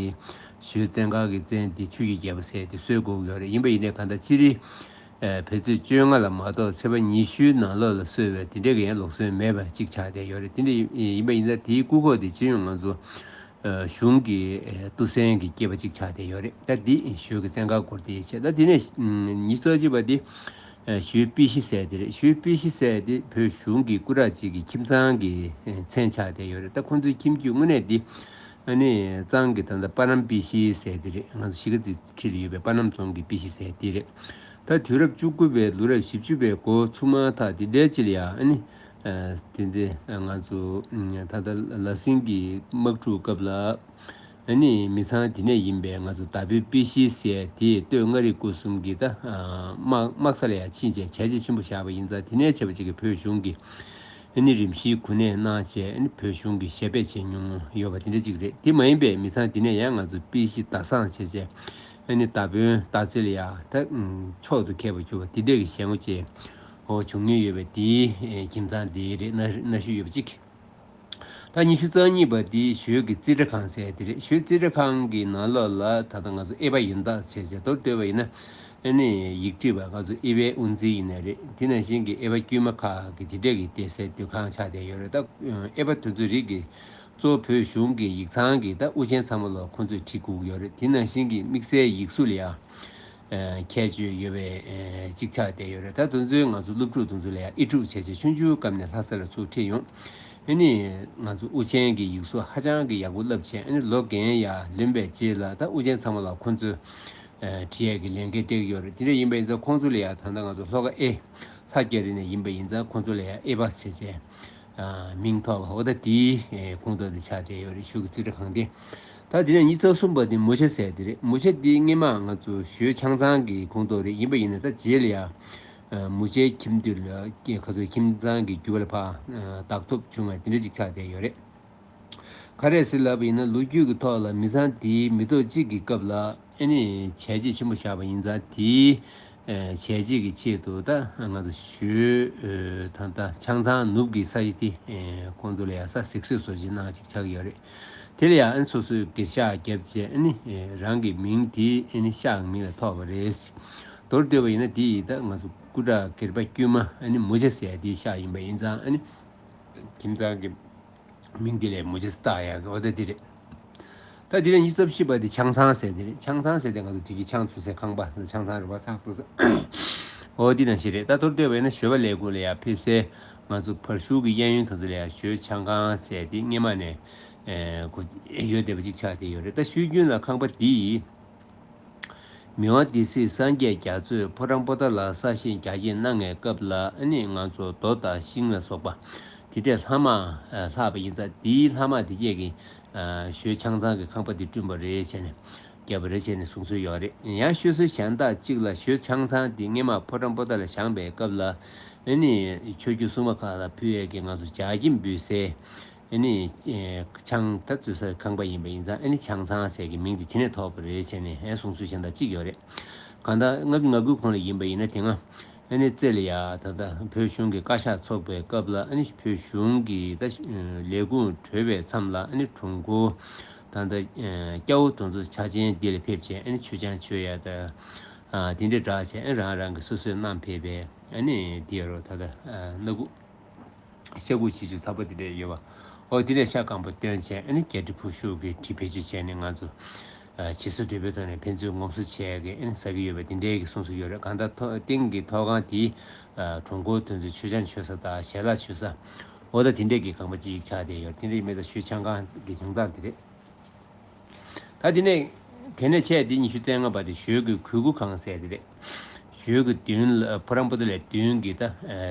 ཞོལ་བཙོན་ཁང་གི་བཙོན་དེ་ཆོས་ཀྱི་རྒྱལ་པོ་ཟེར་དེ་གསོལ་དགོས་ཀྱི་ཡོད་རེད། ཡིན་པ་ཡིན་ནའི་གང་ལྟར་སྤྱིར། ཨ་བོད་ཚེས་བཅོ་ལྔ་ལ་མ་གཏོགས་ཚེས་པ་ཉི་ཤུའི་ནང་ལོགས་ལ་གསོལ་བའི་དེ་འདྲས་ཀྱི་ཡང་ལུགས་སྲོལ་མེད་པ་གཅིག་ཆགས་བསྡད་ཡོད་རེད། དེ་འདྲ་ཡིན་པ་ཡིན་ན་དེའི་སྐུ་འཁོར་དེ་སྤྱི་ཡོངས་ང་ཚོ་ཨ་གཞུང་གི་ཨ་ཏུ་སན་གྱི་སྐྱེས་པ་གཅིག་ཆགས་བསྡད་ཡོད་རེད། ད་འདི་ཞོལ་གྱི་བཙོན་ཁང་སྐོར་དེ་བྱས། ད་དེ་ནས་ཉི་ཤུ་རྩ་གཅིག་པ་དེ་ཨ་ཞོལ་པི་ཤི་ཟེར་དེ་རེད། ཞོལ་པི་ཤི་ཟེར་དེ་བོད་གཞུང་གི་སྐུ་དྲག་ཅིག་གི་ཁྱིམ་ཚང་གི་ཨ་མཚན་ཆགས་བསྡད་ཡོད་རེད། ད་ཁོང་ཚོའི་ཁྱིམ་རྒྱུད་དངོས་གནས་དེ་ཨ་ནི་གཙང་གི་ད་ལྟ་པ་ནམ་པི་ཤི་ཟེར་དེ་རེད། ང་ཚོ་གཞིས་ཀ་རྩེ་འཁྲིས་ལ་ཡོད་པའི་པ་ནམ་རྫོང་གི་པི་ཤི་ཟེར་དེ་རེད། ད་དུས་རབས་བཅུ་དགུ་པའི་ལོ་རབས་བཞི་བཅུ་པའི་འགོ་ཚུགས་མ་ཐག་དེ་འདྲའི་ཅིག་ལ་ཡ་ཨ་ནི་ཨ་དེ་འདྲ་ང་ཚོ་ད་ལྟ་ལ་སིང་གི་དམག་འཁྲུག་སྐབས་ལ་ཨ་ནི་མི་ཚང་དེ་ནས་ཡིན་པའི་ང་ཚོ་ད་བོད་པི་ཤི་ཟེར་དེ་སྟོད་མངའ་རིས་སྐོར་གསུམ་གྱི་ད་དམག་དམག་ས་ལ་ཡ་ཕྱིན་བྱས་བྱས་རྗེས་ཆེན་པོ་བཞག་པ་ཡིན་ཙང་། དེ་ནས་བྱས་པ་ཅིག་གི་བོད་གཞུང་གི་ཨ་ནི་རིམ་བཞིན་གོ་གནས་གནང་བྱས་ཨ་ནི་བོད་གཞུང་གི་ཞབས་པད་བྱེད་མྱོང་ཡོད་པ་དེ་འདྲ་ཅིག་རེད། དེ་མ་ཡིན་པའི་མི་ཚང་དེ་ནས་ཡང་ང་ཚོ་པི་ཤི་ཟླ་བཟང་བྱས་བྱས་ཨ་ནི་ཟླ་དཔོན་སྟག་རྩེ་ལ་ཡ་ད་མཆོག་ཏུ་མཁས་པ་གྱུར་པ་དེ་འདྲ་གི་ཞལ་ངོ་བཅས་འོ་བྱུང་མྱོང་ཡོད་པའི་དེའི་ཁྱིམ་ཚང་དེ་རེད། གནའ་གནའ་ཤུལ་ཡོད་པ་ཅིག་ད་ཉི་ཤུ་རྩ་གཉིས་པ་དེ་ཞོལ་གྱི་རྩིས་ཁྲ་ཁང་ཟེར་དེ་རེད། ཞོལ་རྩིས་ཁྲ་ཁང་གི་ནང་ལོགས་ལ་ད་ལྟ་ང་ཚོ་དབྱེ་བ་ཡོན་བདག་བྱས་བྱས་མདོར་བསྡུས་པ་ཡིན་ན། ཨ་ནི་ཡིག་བྲིས་པ་ང་ཚོ་དབྱེ་བའི་དབུ་འཛིན་ཡིན་ནའི་རེད། དེ་ནང་བཞིན་གྱི་དབྱེ་བ་དཀྱུས་མ་ཁག་གི་དེ་འདྲས་ཀྱི་སྡེ་ཚན་སྡོད་ཁང་ཆགས་བསྡད་ཡོད་རེད། ད་དབྱེ་བ་དེ་ཚོའི་རིགས་ཀྱི་གཙོ་བོ་བོད་གཞུང་གི་ཡིག་ཚང་གི་ད་དབུ་ཅན་ཚང་མ་ལ་ཁོང་ཚོས་བྲིས་དགོས་ཀྱི་ཡོད་རེད། དེ་ནང་བཞིན་གྱི་དམིགས་བསལ་ཡིག་གཟུགས་ལ་ཡང་ཁྱད་ཆོས་ཡོད་པའི་གཅིག་ཆགས་བསྡད་ཡོད་རེད། ད་དེ་ཚོའི་ང་ཚོ་སློབ་ཕྲུག་དེ་ཚོ་ལ་ཡང་ཨི་ཕྲུག་བྱས་བྱས་ཆུང་ཆུང་སྐབས་ནས་ལྷ་ས་ལ་ཚུར་ཁྲིད་ཡོང་། ཨ་ནི་ང་ཚོ་དབུ་ཅན་གྱི་ཡིག་གཟུགས་ཧ་ཅང་གི་ཡག་པོ་བསླབ་བྱས། ཨ་ནི་ལོ་རྒན་ཡར་ལོན་པའི་རྗེས་ལ་ད་དབུ་ཅན་ཚང་མ་ལ་ཁོང་ཚོས་ཨ་བྲིས་ཡས་ཀྱི་ལས་འགན་སྤྲད་ཀྱི་ཡོད་རེད། དེ་འདྲ་ཡིན་པ་ཡིན་ཙང་ཁོང་ཚོ་ལ་ཡང་ད་ལྟ་ང་ཚོ་ལྷོ་ཁ་ཨེ་ལྷ་རྒྱ་རི་ནས་ཡིན་པ་ཡིན་ཙང་ཁོང་ཚོ་ལ་ཡང་ཨེ་པ་བྱས་བྱས་ཨ་མིང་ཐོགས་པ། འོ་ད་དེའི་ཨེ་ཁོངས་གཏོགས་དེ་ཆགས་བསྡད་ཡོད་རེད། ཞོལ་གྱི་རྩིས་ཁྲ་ཁང་དེ། ད་དེ་ནས་ཉི་ཤུ་རྩ་གསུམ་པ་དེ་མུ་ཆ་ཟེར་དེ་རེད། མུ་ཆ་དེ་སྔས་མ་ང་ཚོ་ཞོལ་ཆང་ཚང་གི་ཁོངས་གཏོགས་རེད། ཡིན་པ་ཡིན་ན་ད་རྗེས་ལ་ཡང་ཨ་མུ་ཆའི་ཁྱིམ་དེ་ལ་ཁ་ཚོའི་ཁྱིམ་ཚང་གི་རྒྱུད་པ་ལ་ཕར་ཨ་བདག་ཐོབ་བྱུང་བ་དེ་འདྲ་ཅིག་ཆགས་བསྡད་ཡོད་རེད། ག་རེ་ཟེར་ལབ་པ་ཡིན་ན་ལོ་རྒྱུས་ཀྱི་ཐོག་ལ་མི་ཚང་དེའི་མི་ཐོག་གཅིག་གི་སྐབས་ལ་ཨ་ནི་བྱས་རྗེས་ཆེན་པོ་བཞག་པ་ཡིན་ཙང་དེའི་ཨ་བྱས་རྗེས་ཀྱི་ཆེད་དུ་ད་ང་ཚོ་ཞོལ་ཨ་ད་ལྟ་ཆང་ཚང་ནུབ་ཀྱི་ས་གཞི་དེ་ཨ་ཁོང་ཚོ་ལ་ཡང་ས་གཟིགས་གསོལ་བཟོ་བྱེད་གནང་ཅིག་ཆགས་ཀྱི་ཡོད་རེད། དེ་ལ་ཡང་ཨ་ནི་སོ་སོའི་གེ་ཤག་བརྒྱབ་བྱས་ཨ་ནི་ཨ་རང་གི་མིང་དེ་ཨ་ནི་ཤག་གི་མིང་ལ་ཐོགས་པ་རེད། མདོར་བསྡུས་པ་ཡིན་ན་དེ་ཡི་ད་ང་ཚོ་སྐུ་དྲག་སྒེར་པ་དཀྱུས་མ་ཨ་ནི་མུ་ཆ་ཟེར་ཡ་དེའི་ཤག་ཡིན་པ་ཡིན་ཙང་ཨ་ནི་ཁྱིམ་ཚང་གི་མིང་དེ་ལས་མུ་ཆ་བཏགས་ཡག་གི་འོ་ད་དེ་རེད། ད་དེ་ནས་ཉི་ཤུ་རྩ་བཞི་པ་དེ་ཆང་ཚང་ཟེར་དེ་རེད། ཆང་ཚང་ཟེར་དེ་ང་ཚོ་དུས་ཀྱི་ཆང་འཐུང་སའི་ཁང་པ་ཆང་ཚང་རེད་པ། ཆང་འཐུང་ས་འོ་དེ་ནང་བཞིན་རེད། ད་མདོར་བསྡུས་པ་ཡིན་ན་ཞོལ་པ་ལས་ཁུངས་ལ་ཡང་ཕེབས་སའི་ང་ཚོ་བར་ཞུགས་ཀྱི་གཡས་གཡོན་དེ་ཚོ་ལ་ཡང་ཞོལ་ཆང་ཁང་ཟེར་དེ་སྔས་མ་ནས་ཨེ་གོ་ཡོད་བསྡད་པ་ཅིག་ཆགས་བསྡད་ཡོད་རེད། ད་ཞུས་རྒྱུན་ལ་ཁང་པ་འདི་ཡིས་མི་དབང་སྡེ་སྲིད་སངས་རྒྱས་རྒྱ་མཚོས་ཕོ་བྲང་པོ་ཏཱ་ལར་གསར་བཞེངས་རྒྱ་སྐྱེད་གནང་བའི་སྐབས་ལ་ཨ་ནི་ང་ཚོ་རྡོ་དང་ཤིང་ལ་སོགས་པ་དེ་འདྲས་ལྷག་མ་ལྷག་པ་ཡིན་ཙང་དེའི་ལྷག་མ་དེ་གས་ཀྱིས་ཞོལ་ཆང་ཚང་གི་ཁང་པ་དེ་བསྐྲུན་པ་རེད་བྱས་ནས་བརྒྱབ་པ་རེད་བྱས་ནས་གསུང་སྲོལ་ཡོད་རེད། ཡང་ཤོད་སྲོལ་གཞན་དག་ཅིག་ལ་ཞོལ་ཆང་ཚང་དེ་སྔས་མ་ཕོ་བྲང་པོ་ཏཱ་ལ་བཞེངས་པའི་སྐབས་ལ་ཨ་ནི་ཆོས་བརྒྱུད་སྲུང་མ་ཁག་ལ་ཕུལ་ཡས་ཀྱི་ང་ཚོ་ཇ་སྐྱེམས་འབུལ་སའི་ཨ་ནི་ཨེ་ཆང་ད་བཙོས་སའི་ཁང་པ་ཡིན་པ་ཡིན་ཙང་ཨ་ནི་ཆང་ཚང་ཟེར་གྱི་མིང་དེ་དེ་ནས་ཐོགས་པ་རེད་བྱས་ནས་ཨེ་གསུང་སྲོལ་གཞན་དག་གཅིག་ཡོད་རེད། གང་ལྟར་ལྔ་བཅུ་ང་དགུ་གོང་ལ་ཡིན་པ་ཡིན་ན་དེ་སྔ་ཨ་ནི་རྩེ་ལ་ཡ་ད་ལྟ་བོད་གཞུང་གི་བཀའ་ཤག་ཚོགས་པའི་སྐབས་ལ་ཨ་ནི་བོད་གཞུང་གི་ད་ལས་ཁུངས་གྲོལ་བའི་མཚམས་ལ་ཨ་ནི་དྲུང་འཁོར་ད་ལྟ་སྐྱ་བོ་དེ་ཚོ་ཆ་ཆེན་འདི་ལ་ཕེབས་བྱས་ཨ་ནི་མཆོད་ཆང་མཆོད་ཡ་ད་དེ་འདྲའི་འདྲ་བྱས་ཨ་ནི་རང་རང་གི་སོ་སོས་བསྣམས་ཕེབས་པའི་ཨ་ནི་དེ་རུ་ད་ལྟ་སྣ་ཁུག་ཤ་ཁུག་ཆེ་ཆུང་ཚ་པོ་དེ་འདྲས་ཡོད་པ། ཨོ་དེ་ནས་ཤ་སྐམ་པོ་བཏོན་བྱས་ཨ་ནི་རྒྱ་གྲི་ཕུ་ཤུག་གི་གྲི་བེད་སྤྱོད་བྱས་ནས་ང་ཚོ་ཨ་བྱེས་སོ་འབྲས་བུའི་ཐོག་ནས་ཕན་ཚུན་ངོམ་སོ་བྱས་ཀྱི་ཨ་ནི་ཟ་གི་ཡོད་པ་དེ་འདྲས་ཀྱི་གསུང་སྲོལ་ཡོད་རེད། གང་ལྟར་ཐོག་སྟེང་གི་ཐོག་ཁང་དེའི་ཨ་གྲོང་འཁོར་དེ་ཚོའི་མཆོད་ཆང་མཆོད་ས་དང་ཞལ་ལག་མཆོད་ས་ཨོ་ད་དེ་འདྲས་ཀྱི་ཁང་པ་གཅིག་ཆགས་བསྡད་ཡོད་རེད། དེ་འདྲས་ཡིན་པ་ད་ཞོལ་ཆང་ཁང་གི་བྱུང་སྟངས་དེ་རེད། ད་དེ་ནས་གལ་གནད་ཆེ་དེ་ཉི་ཤུ་རྩ་ལྔ་པ་དེ་ཞོལ་གྱི་གོས་སྐུ་ཁང་ཟེར་དེ་རེད། ཞོལ་གྱི་མདུན་ལ་ཕོ་བྲང་པོ་ཏཱ་ལའི་མདུན་གྱི་ད་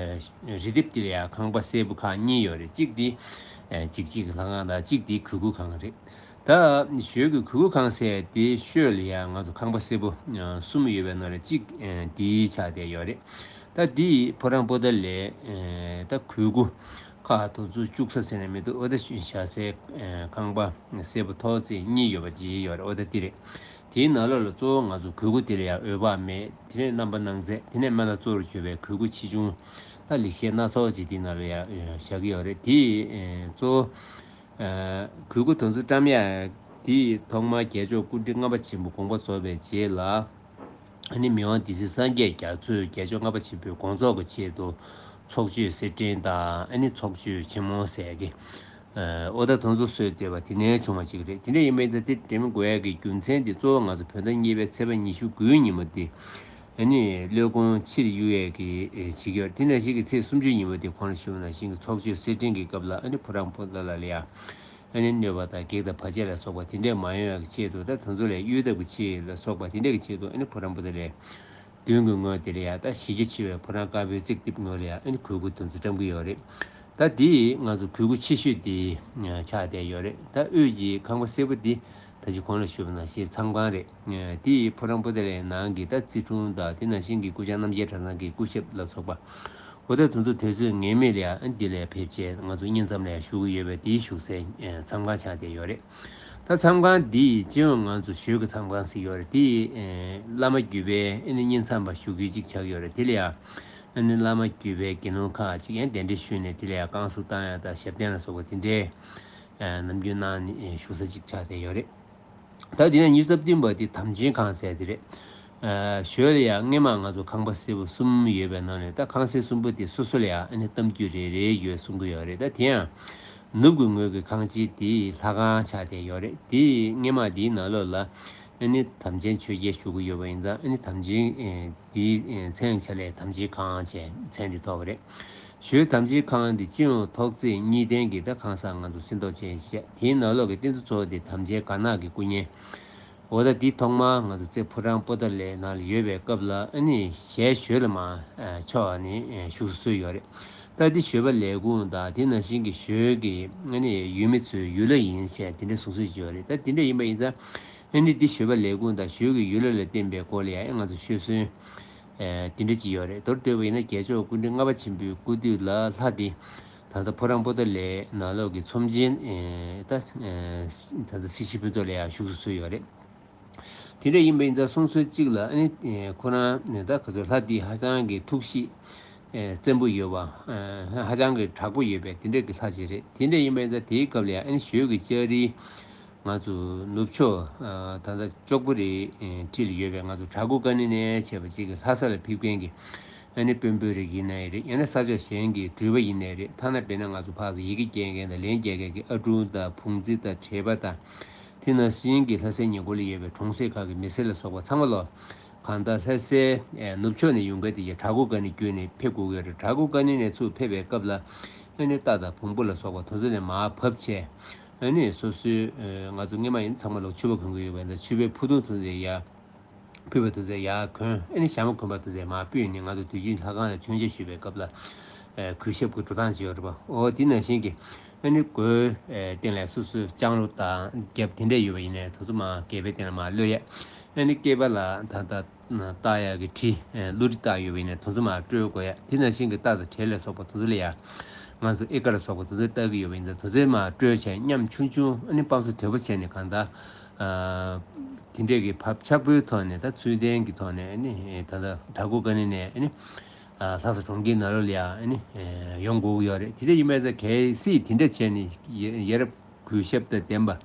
རི་ལྡེབས་དེ་ལ་ཡང་ཁང་པ་སེར་པོ་ཁག་གཉིས་ཡོད་རེད། གཅིག་དེ་འཇིགས་བྱེད་ཀྱི་ལྷ་ཁང་དང་གཅིག་དེ་གོས་སྐུ་ཁང་རེད། ད་ཞོལ་གྱི་གོས་སྐུ་ཁང་ཟེར་དེ་ཤོད་ལ་ཡང་ང་ཚོ་ཁང་པ་སེར་པོ་གསུམ་ཡོད་པའི་ནང་ལ་གཅིག་དེ་ཆགས་བསྡད་ཡོད་རེད། ད་འདི་ཕོ་བྲང་པོ་ཏཱ་ལའི་ཨེ་ད་གོས་སྐུ་ཁག་དེ་ཚོ་བཅུག་ས་ཟེར་ན་མི་འདུག་ཨོ་ད་ཞུན་བཞག་སའི་ཨེ་ཁང་པ་སེར་པོ་ཐོག་བརྩེགས་གཉིས་ཡོད་པ་ཅིག་ཡོད་རེད། ཨོ་ད་འདི་རེད། དེའི་ནང་ལོགས་ལ་གཙོ་བོ་ང་ཚོ་གོས་སྐུ་དེ་ལ་ཡང་འོད་དཔག་མེད་དེ་ནས་རྣམ་པར་སྣང་མཛད་དེ་ནས་སྨན་བླ་གཙོ་བོར་གྱུར་པའི་གོས་སྐུ་ཆེ་ཆུང་ད་ལེགས་བཤད་སྣ་ཚོགས་ཅིག་དེའི་ནང་ལ་ཡང་བཞག་གི་ཡོད་རེད། དེ་ཨེ་གཙོ་བོ་ཨ་གོས་སྐུ་དེ་ཚོ་བཀྲམ་ཡག་དེ་ཐོག་མར་རྒྱལ་མཆོག་སྐུ་ཕྲེང་ལྔ་པ་ཆེན་པོ་དགོངས་པ་རྫོགས་པའི་རྗེས་ལ་ཨ་ནི་མི་དབང་སྡེ་སྲིད་སངས་རྒྱས་རྒྱ་མཚོས་རྒྱལ་མཆོག་ལྔ་པ་ཆེན་པོའི་དགོངས་རྫོགས་ཀྱི་ཆེད་དུ་ཚོགས་མཆོད་གསེར་ཕྲེང་དང་ཨ་ནི་ཚོགས་མཆོད་ཆེན་མོ་ཟེར་གི་ཨ་ཨོ་ད་དེ་ཚོ་སྲོལ་བཏོད་པ་དེ་ནས་བྱུང་བ་ཅིག་རེད། དེ་འདྲ་ཡིན་པས་ད་དེ་དྲན་དགོས་ཡག་གི་རྒྱུ་མཚན་དེ་གཙོ་བོ་ང་ཚོ་བོད་ཟླ་གཉིས་པའི་ཚེས་པ་ཉི་ཤུ་དགུའི་ཉིན་མོ་དེ། ཨ་ནི་བློས་དགོངས་ཕྱིར་གཡུག་ཡས་ཀྱི་ཨེ་བྱེད་ཀྱི་ཡོད། དེ་ནང་བཞིན་གྱི་ཚེས་སུམ་ཅུ་ཉིན་མོ་དེ་གོང་ལ་ཞུས་པ་ནང་བཞིན་གྱི་ཚོགས་མཆོད་གསེར་ཕྲེང་གི་སྐབས་ལ་ཨ་ནི་ཕོ་བྲང་པོ་ཏཱ་ལ་ལ་ཡ་ཨ་ནི་གནོད་པ་དང་བགེགས་དང་བར་ཆད་ལ་སོགས་པ་དེ་འདྲས་མ་ཡོང་ཡག་གི་ཆེད་དུ་ད་དེ་ཚོ་ལས་གཡོལ་ཐབས་ཀྱི་ཆེད་ལ་སོགས་པ་དེ་འདྲས་ཀྱི་ཆེད་དུ་ཨ་ནི་ཕོ་བྲང་པོ་ཏཱ་ལའི་མདུན་གྱི་ངོས་དེ་ལ་ཡ་ད་གཞི་རྒྱ་ཆེ་བའི་ཕོ་བྲང་དཀར་པོའི་རྩིག་ལྡེབས་ངོས་ལ་ཡ་ཨ་ནི་གོས་སྐུ་དེ་ཚོ་བཀྲམ་གྱི་ཡོད་རེད། ད་དེ་ང་ཚོ་གོས་སྐུ་ཆེ་ཤོས་དེ་ཆགས་བསྡད་ཡོད་རེད། ད་དབུས་ཀྱི་ཁང་པ་སེར་པོ་དེ་ད་ཅི་གོང་ལ་ཞུས་པ་ནང་བཞིན་མཚམས་ཁང་རེད། དེ་ཡི་ཕོ་བྲང་པོ་ཏཱ་ལའི་ནང་གི་ད་རྩིས་དྲུང་དང་དེ་ནང་བཞིན་གྱི་སྐུ་བཅར་རྣམ་རྒྱལ་གྲྭ་ཚང་གི་སྐུ་ཞབས་ལ་སོགས་པ། འོ་ད་དེ་ཚོ་དུས་ཚོད་ངེས་མེད་ལ་ཡང་འདི་ལ་ཕེབས་བྱས་ང་ཚོ་བསྙེན་མཚམས་ལ་ཡང་བཞུགས་ཀྱི་ཡོད་པས་དེའི་བཞུགས་སའི་མཚམས་ཁང་ཆགས་བསྡད་ཡོད་རེད། ད་མཚམས་ཁང་འདི་ཡི་སྤྱི་ཡོངས་ང་ཚོ་ཞོལ་གྱི་མཚམས་ཁང་ཟེར་ཡོད་རེད། དེ་ཡི་བླ་མ་བརྒྱུད་པའི་བསྙེན་མཚམས་པ་བཞུགས་ཁུལ་ཅིག་ཆགས་ཡོད་རེད། དེ་ལ་ཡང་བླ་མ་བརྒྱུད་པའི་དགེ་སློང་ཁག་ཅིག་ཡང་གདན་འདྲེན་ཞུས་ནས་དེ་ལ་ཡང་བསྐང་གསོ་བཏང་ཡ་དང་ཞབས་བརྟན་ལ་སོགས་པ་དེ་འདྲའི་ ནམ་རྒྱུན་གནང་ནས་བཞུགས་ས་ཅིག་ཆགས་བསྡད་ཡོད་རེད། ད་དེ་ནས་ཉི་ཤུ་རྩ་བདུན་པ་དེ་དམ་ཅན་ཁང་ཟེར་དེ་རེད། ཞོལ་ལ་ཡང་སྔས་མ་ང་ཚོ་ཁང་པ་སེར་པོ་གསུམ་ཡོད་པའི་ནང་ནས་ད་ཁང་སེར་གསུམ་པོ་དེ་སོ་སོ་ལ་ཡང་ཨ་ནི་གཏམ་རྒྱུད་རེ་རེ་ཡོད་གསུང་གི་ཡོད་རེད། ད་དེ་ཡང་ནུབ་ཀྱི་ངོས་ཀྱི་ཁང་གཅིག་དེ་ལྷ་ཁང་ཆགས་བསྡད་ཡོད་རེད། དེ་སྔས་མ་དེའི་ནང་ལོགས་ལ་ཨ་ནི་དམ་ཅན་ཆོས་རྒྱལ་བཞུགས་ཀྱི་ཡོད་པ་ཡིན་ཙང་ཨ་ནི་དམ་ཅན་དེའི་མཚན་བྱས་ལས་དམ་ཅན་ཁང་ཅེས་མཚན་དེ་ཐོགས་པ་རེད། ཞོལ་དམ་ཅན་ཁང་འདི་སྤྱི་ཡོངས་ཐོག་བརྩེགས་གཉིས་ལྡན་གྱི་ད་ཁང་གསར་ང་ཚོ་སེམས་རྟོགས་ཅན་བཤད། དེའི་ནང་ལོགས་ཀྱི་རྟེན་གཙོ་གཙོ་བོ་དེ་དམ་ཅན་དཀར་ནག་གི་སྐུ་བརྙན། འོ་ད་འདི་ཐོག་མར་ང་ཚོ་རྩེ་ཕོ་བྲང་པོ་ཏཱ་ལའི་ནང་ལ་ཡོད་པའི་སྐབས་ལ་ཨ་ནི་ཞལ་ཞོལ་ལ་མར་ཕྱོགས་ནས་བཞུགས་སུ་གསོལ་ཡོད་རེད། ད་འདི་ཞོལ་པ་ལས་ཁུངས་དང་དེ་ནང་བཞིན་གྱི་ཞོལ་གྱི་ཨ་ནི་ཡུལ་མི་ཚོའི་ཡུལ་ལྷ་ཡིན་ཞེས་དེ་འདྲ་གསུང་སྲོལ་ཞིག་ཡོད་རེད། ད་དེ་འདྲ་ཡིན་པ་ཡིན་ཙང་ཨ་ནི་འདི་ཞོལ་པ་ལས་ཁུངས་དང་ཞོལ་གྱི་ཡུལ་ལྷ་ལ་བརྟེན་པའི་སྐོར་ལ་ཡང་ང་ཚོ་ཤོད་སྲོལ། ཨེ་དེ་འདྲ་ཅིག་ཡོད་རེད། མདོར་བསྡུས་པ་ཡིན་ན་རྒྱལ་མཆོག་སྐུ་ཕྲེང་ལྔ་པ་ཆེན་པོའི་སྐུ་དུས་ལ་ལྷ་དེ་ད་ལྟ་ཕོ་བྲང་པོ་ཏཱ་ལའི་ནང་ལོགས་ཀྱི་ཚོམས་ཆེན་ཨེ་ད་ཨེ་ད་ལྟ་སྲིད་ཞི་ཕུན་ཚོགས་ལ་ཡང་བཞུགས་སུ་གསོལ་ཡོད་རེད། དེ་འདྲ་ཡིན་པ་ཡིན་ཙང་སོང་ཚོད་གཅིག་ལ་ཨེ་ཁོ་རང་ནས་ད་ག་ཚོད་ལྷ་དེ་ཧ་ཅང་གི་ཐུགས་གཤིས་ཨེ་བཙན་པོ་ཡོད་པ་ཨེ་ཧ་ཅང་གི་དྲག་པོ་ཡོད་པའི་དེ་འདྲ་གི་ལྷ་ཅིག་རེད། དེ་འདྲ་ཡིན་པ་ཡིན་ཙང་དེའི་སྐབས་ལ་ཡང་ཨེ་ཞོལ་གྱི་ལྕགས་རི། ང་ཚོ་ནུབ་ཕྱོགས་ཨ་ད་ལྟ་ཅོག་པུ་རིའི་ཨེ་འཁྲིས་ལ་ཡོད་པའི་ང་ཚོ་བྲག་སྒོ་ཀ་ནི་ནས་བྱས་པ་ཅིག་གི་ལྷ་ས་ལ་ཕེབས་མཁན་གྱི་ཨ་ནི་དཔོན་པོའི་རིགས་ཡིན་ནའི་རེད། ཡང་ན་ས་ཕྱོགས་གཞན་གྱི་འགྲུལ་པ་ཡིན་ནའི་རེད། ཐ་ན་དཔེར་ན་ང་ཚོ་ཕར་ཚུར་ཡི་གེ་སྐྱེལ་མཁན་དང་ལན་སྐྱེལ་མཁན་གྱི་ཨ་ཀྲུང་དང་བུང་རྩི་དང་བྲེ་བ་དང་དེ་ནང་བཞིན་གྱི་ལྷ་སའི་ཉེ་འཁོར་ལ་ཡོད་པའི་གྲོང་གསེབ་ཁག་གི་མི་སེར་ལ་སོགས་པ་ཚང་མ་ལོ། གང་ལྟར་ལྷ་སའི་ཨེ་ནུབ་ཕྱོགས་ནས་ཡོང་མཁན་དེ་ཡང་བྲག་སྒོ་ཀ་ནི་བརྒྱུད་ནས་ཕེབས་དགོས་ཀྱི་ཡོད་རེད། བྲག་སྒོ་ཀ་ནི་ནས་ཚུར་ཕེབས་པའི་སྐབས་ལ་ཨ་ནི་རྟ་དང་བོང་བུ་ལ་སོགས་པ་དེ་ཚོ་ནས་མར་བབས་བྱས། ཨ་ནི་སོ་སོའི་ཨེ་ང་ཚོ་སྔས་མ་ཡིན་ཚང་མ་ལོ་ཕྱུ་པ་གོན་གྱི་ཡོད་པ་ཡིན་ཙང་ཕྱུ་པའི་ཕུ་ཐུང་དེ་ཚོ་ཡར་ཕུད་པ་དེ་ཚོ་ཡར་གོན། ཨ་ནི་ཞྭ་མོ་གོན་པ་དེ་ཚོ་མར་ཕུད་ནས་ང་ཚོ་དུས་རྒྱུན་ལྷ་ཁང་ལ་མཆོད་མཇལ་ཞུ་བའི་སྐབས་ལ་ཨེ་གུས་ཞབས་ཀྱི་འགྲོ་སྟངས་ཅིག་ཡོད་རེད་པ། འོ་དེ་ནང་བཞིན་གྱི་ཨ་ནི་སྒོའི་ཨེ་སྟེང་ལ་སོ་སོའི་ལྕང་ལོ་དང་རྒྱབ་དེ་འདྲ་ཡོད་པ་ཡིན་ནའི་དེ་ཚོ་མར་སྒལ་པའི་སྟེང་ལ་མར་གློད་ཡ། ཨ་ནི་སྐེད་པ་ལ་ད་ལྟ་བཏགས་ཡག་གི་གྲི་ཨེ་བློ་གྲི་བཏགས་ཡོད་པ་ཡིན་ན་དེ་ཚོ་མར་དཀྲོལ་དགོས་ཡ། དེ་ནང་བཞིན་གྱི་རྟ་དང་བྲེ་ལ་སོགས་པ་དེ་ཚོ་ལ་ཡ་ང་ཚོ་ཨེ་ཀ་ལ་སོགས་པ་དེ་ཚོ་བཏགས་ཀྱི་ཡོད་པ་ཡིན་ཙང་དེ་ཚོ་མར་དཀྲོལ་བྱས་མཉམ་ཆུང་ཆུང་ཨ་ནི་སྤམ་སོ་དོད་པོ་བྱས་ནས་གང་ལྟར་ཨ་དེ་འདྲས་ཀྱི་བབ་ཆགས་པོའི་ཐོག་ནས་ད་ཚུལ་ལྡན་གྱི་ཐོག་ནས་ཨ་ནི་ད་ལྟ་བྲག་སྒོ་ཀ་ནི་ནས་ཨ་ནི་ཨ་ལྷ་ས་གྲོང་ཁྱེར་ནང་ལོགས་ལ་ཡ་ཨ་ནི་ཡོང་དགོས་ཀྱི་ཡོད་རེད། དེ་འདྲ་ཡིན་པ་ཡིན་ཙང་གལ་སྲིད་དེ་འདྲ་བྱས་ནས་ཡ་རབས་གུས་ཞབས་དང་ལྡན་པ།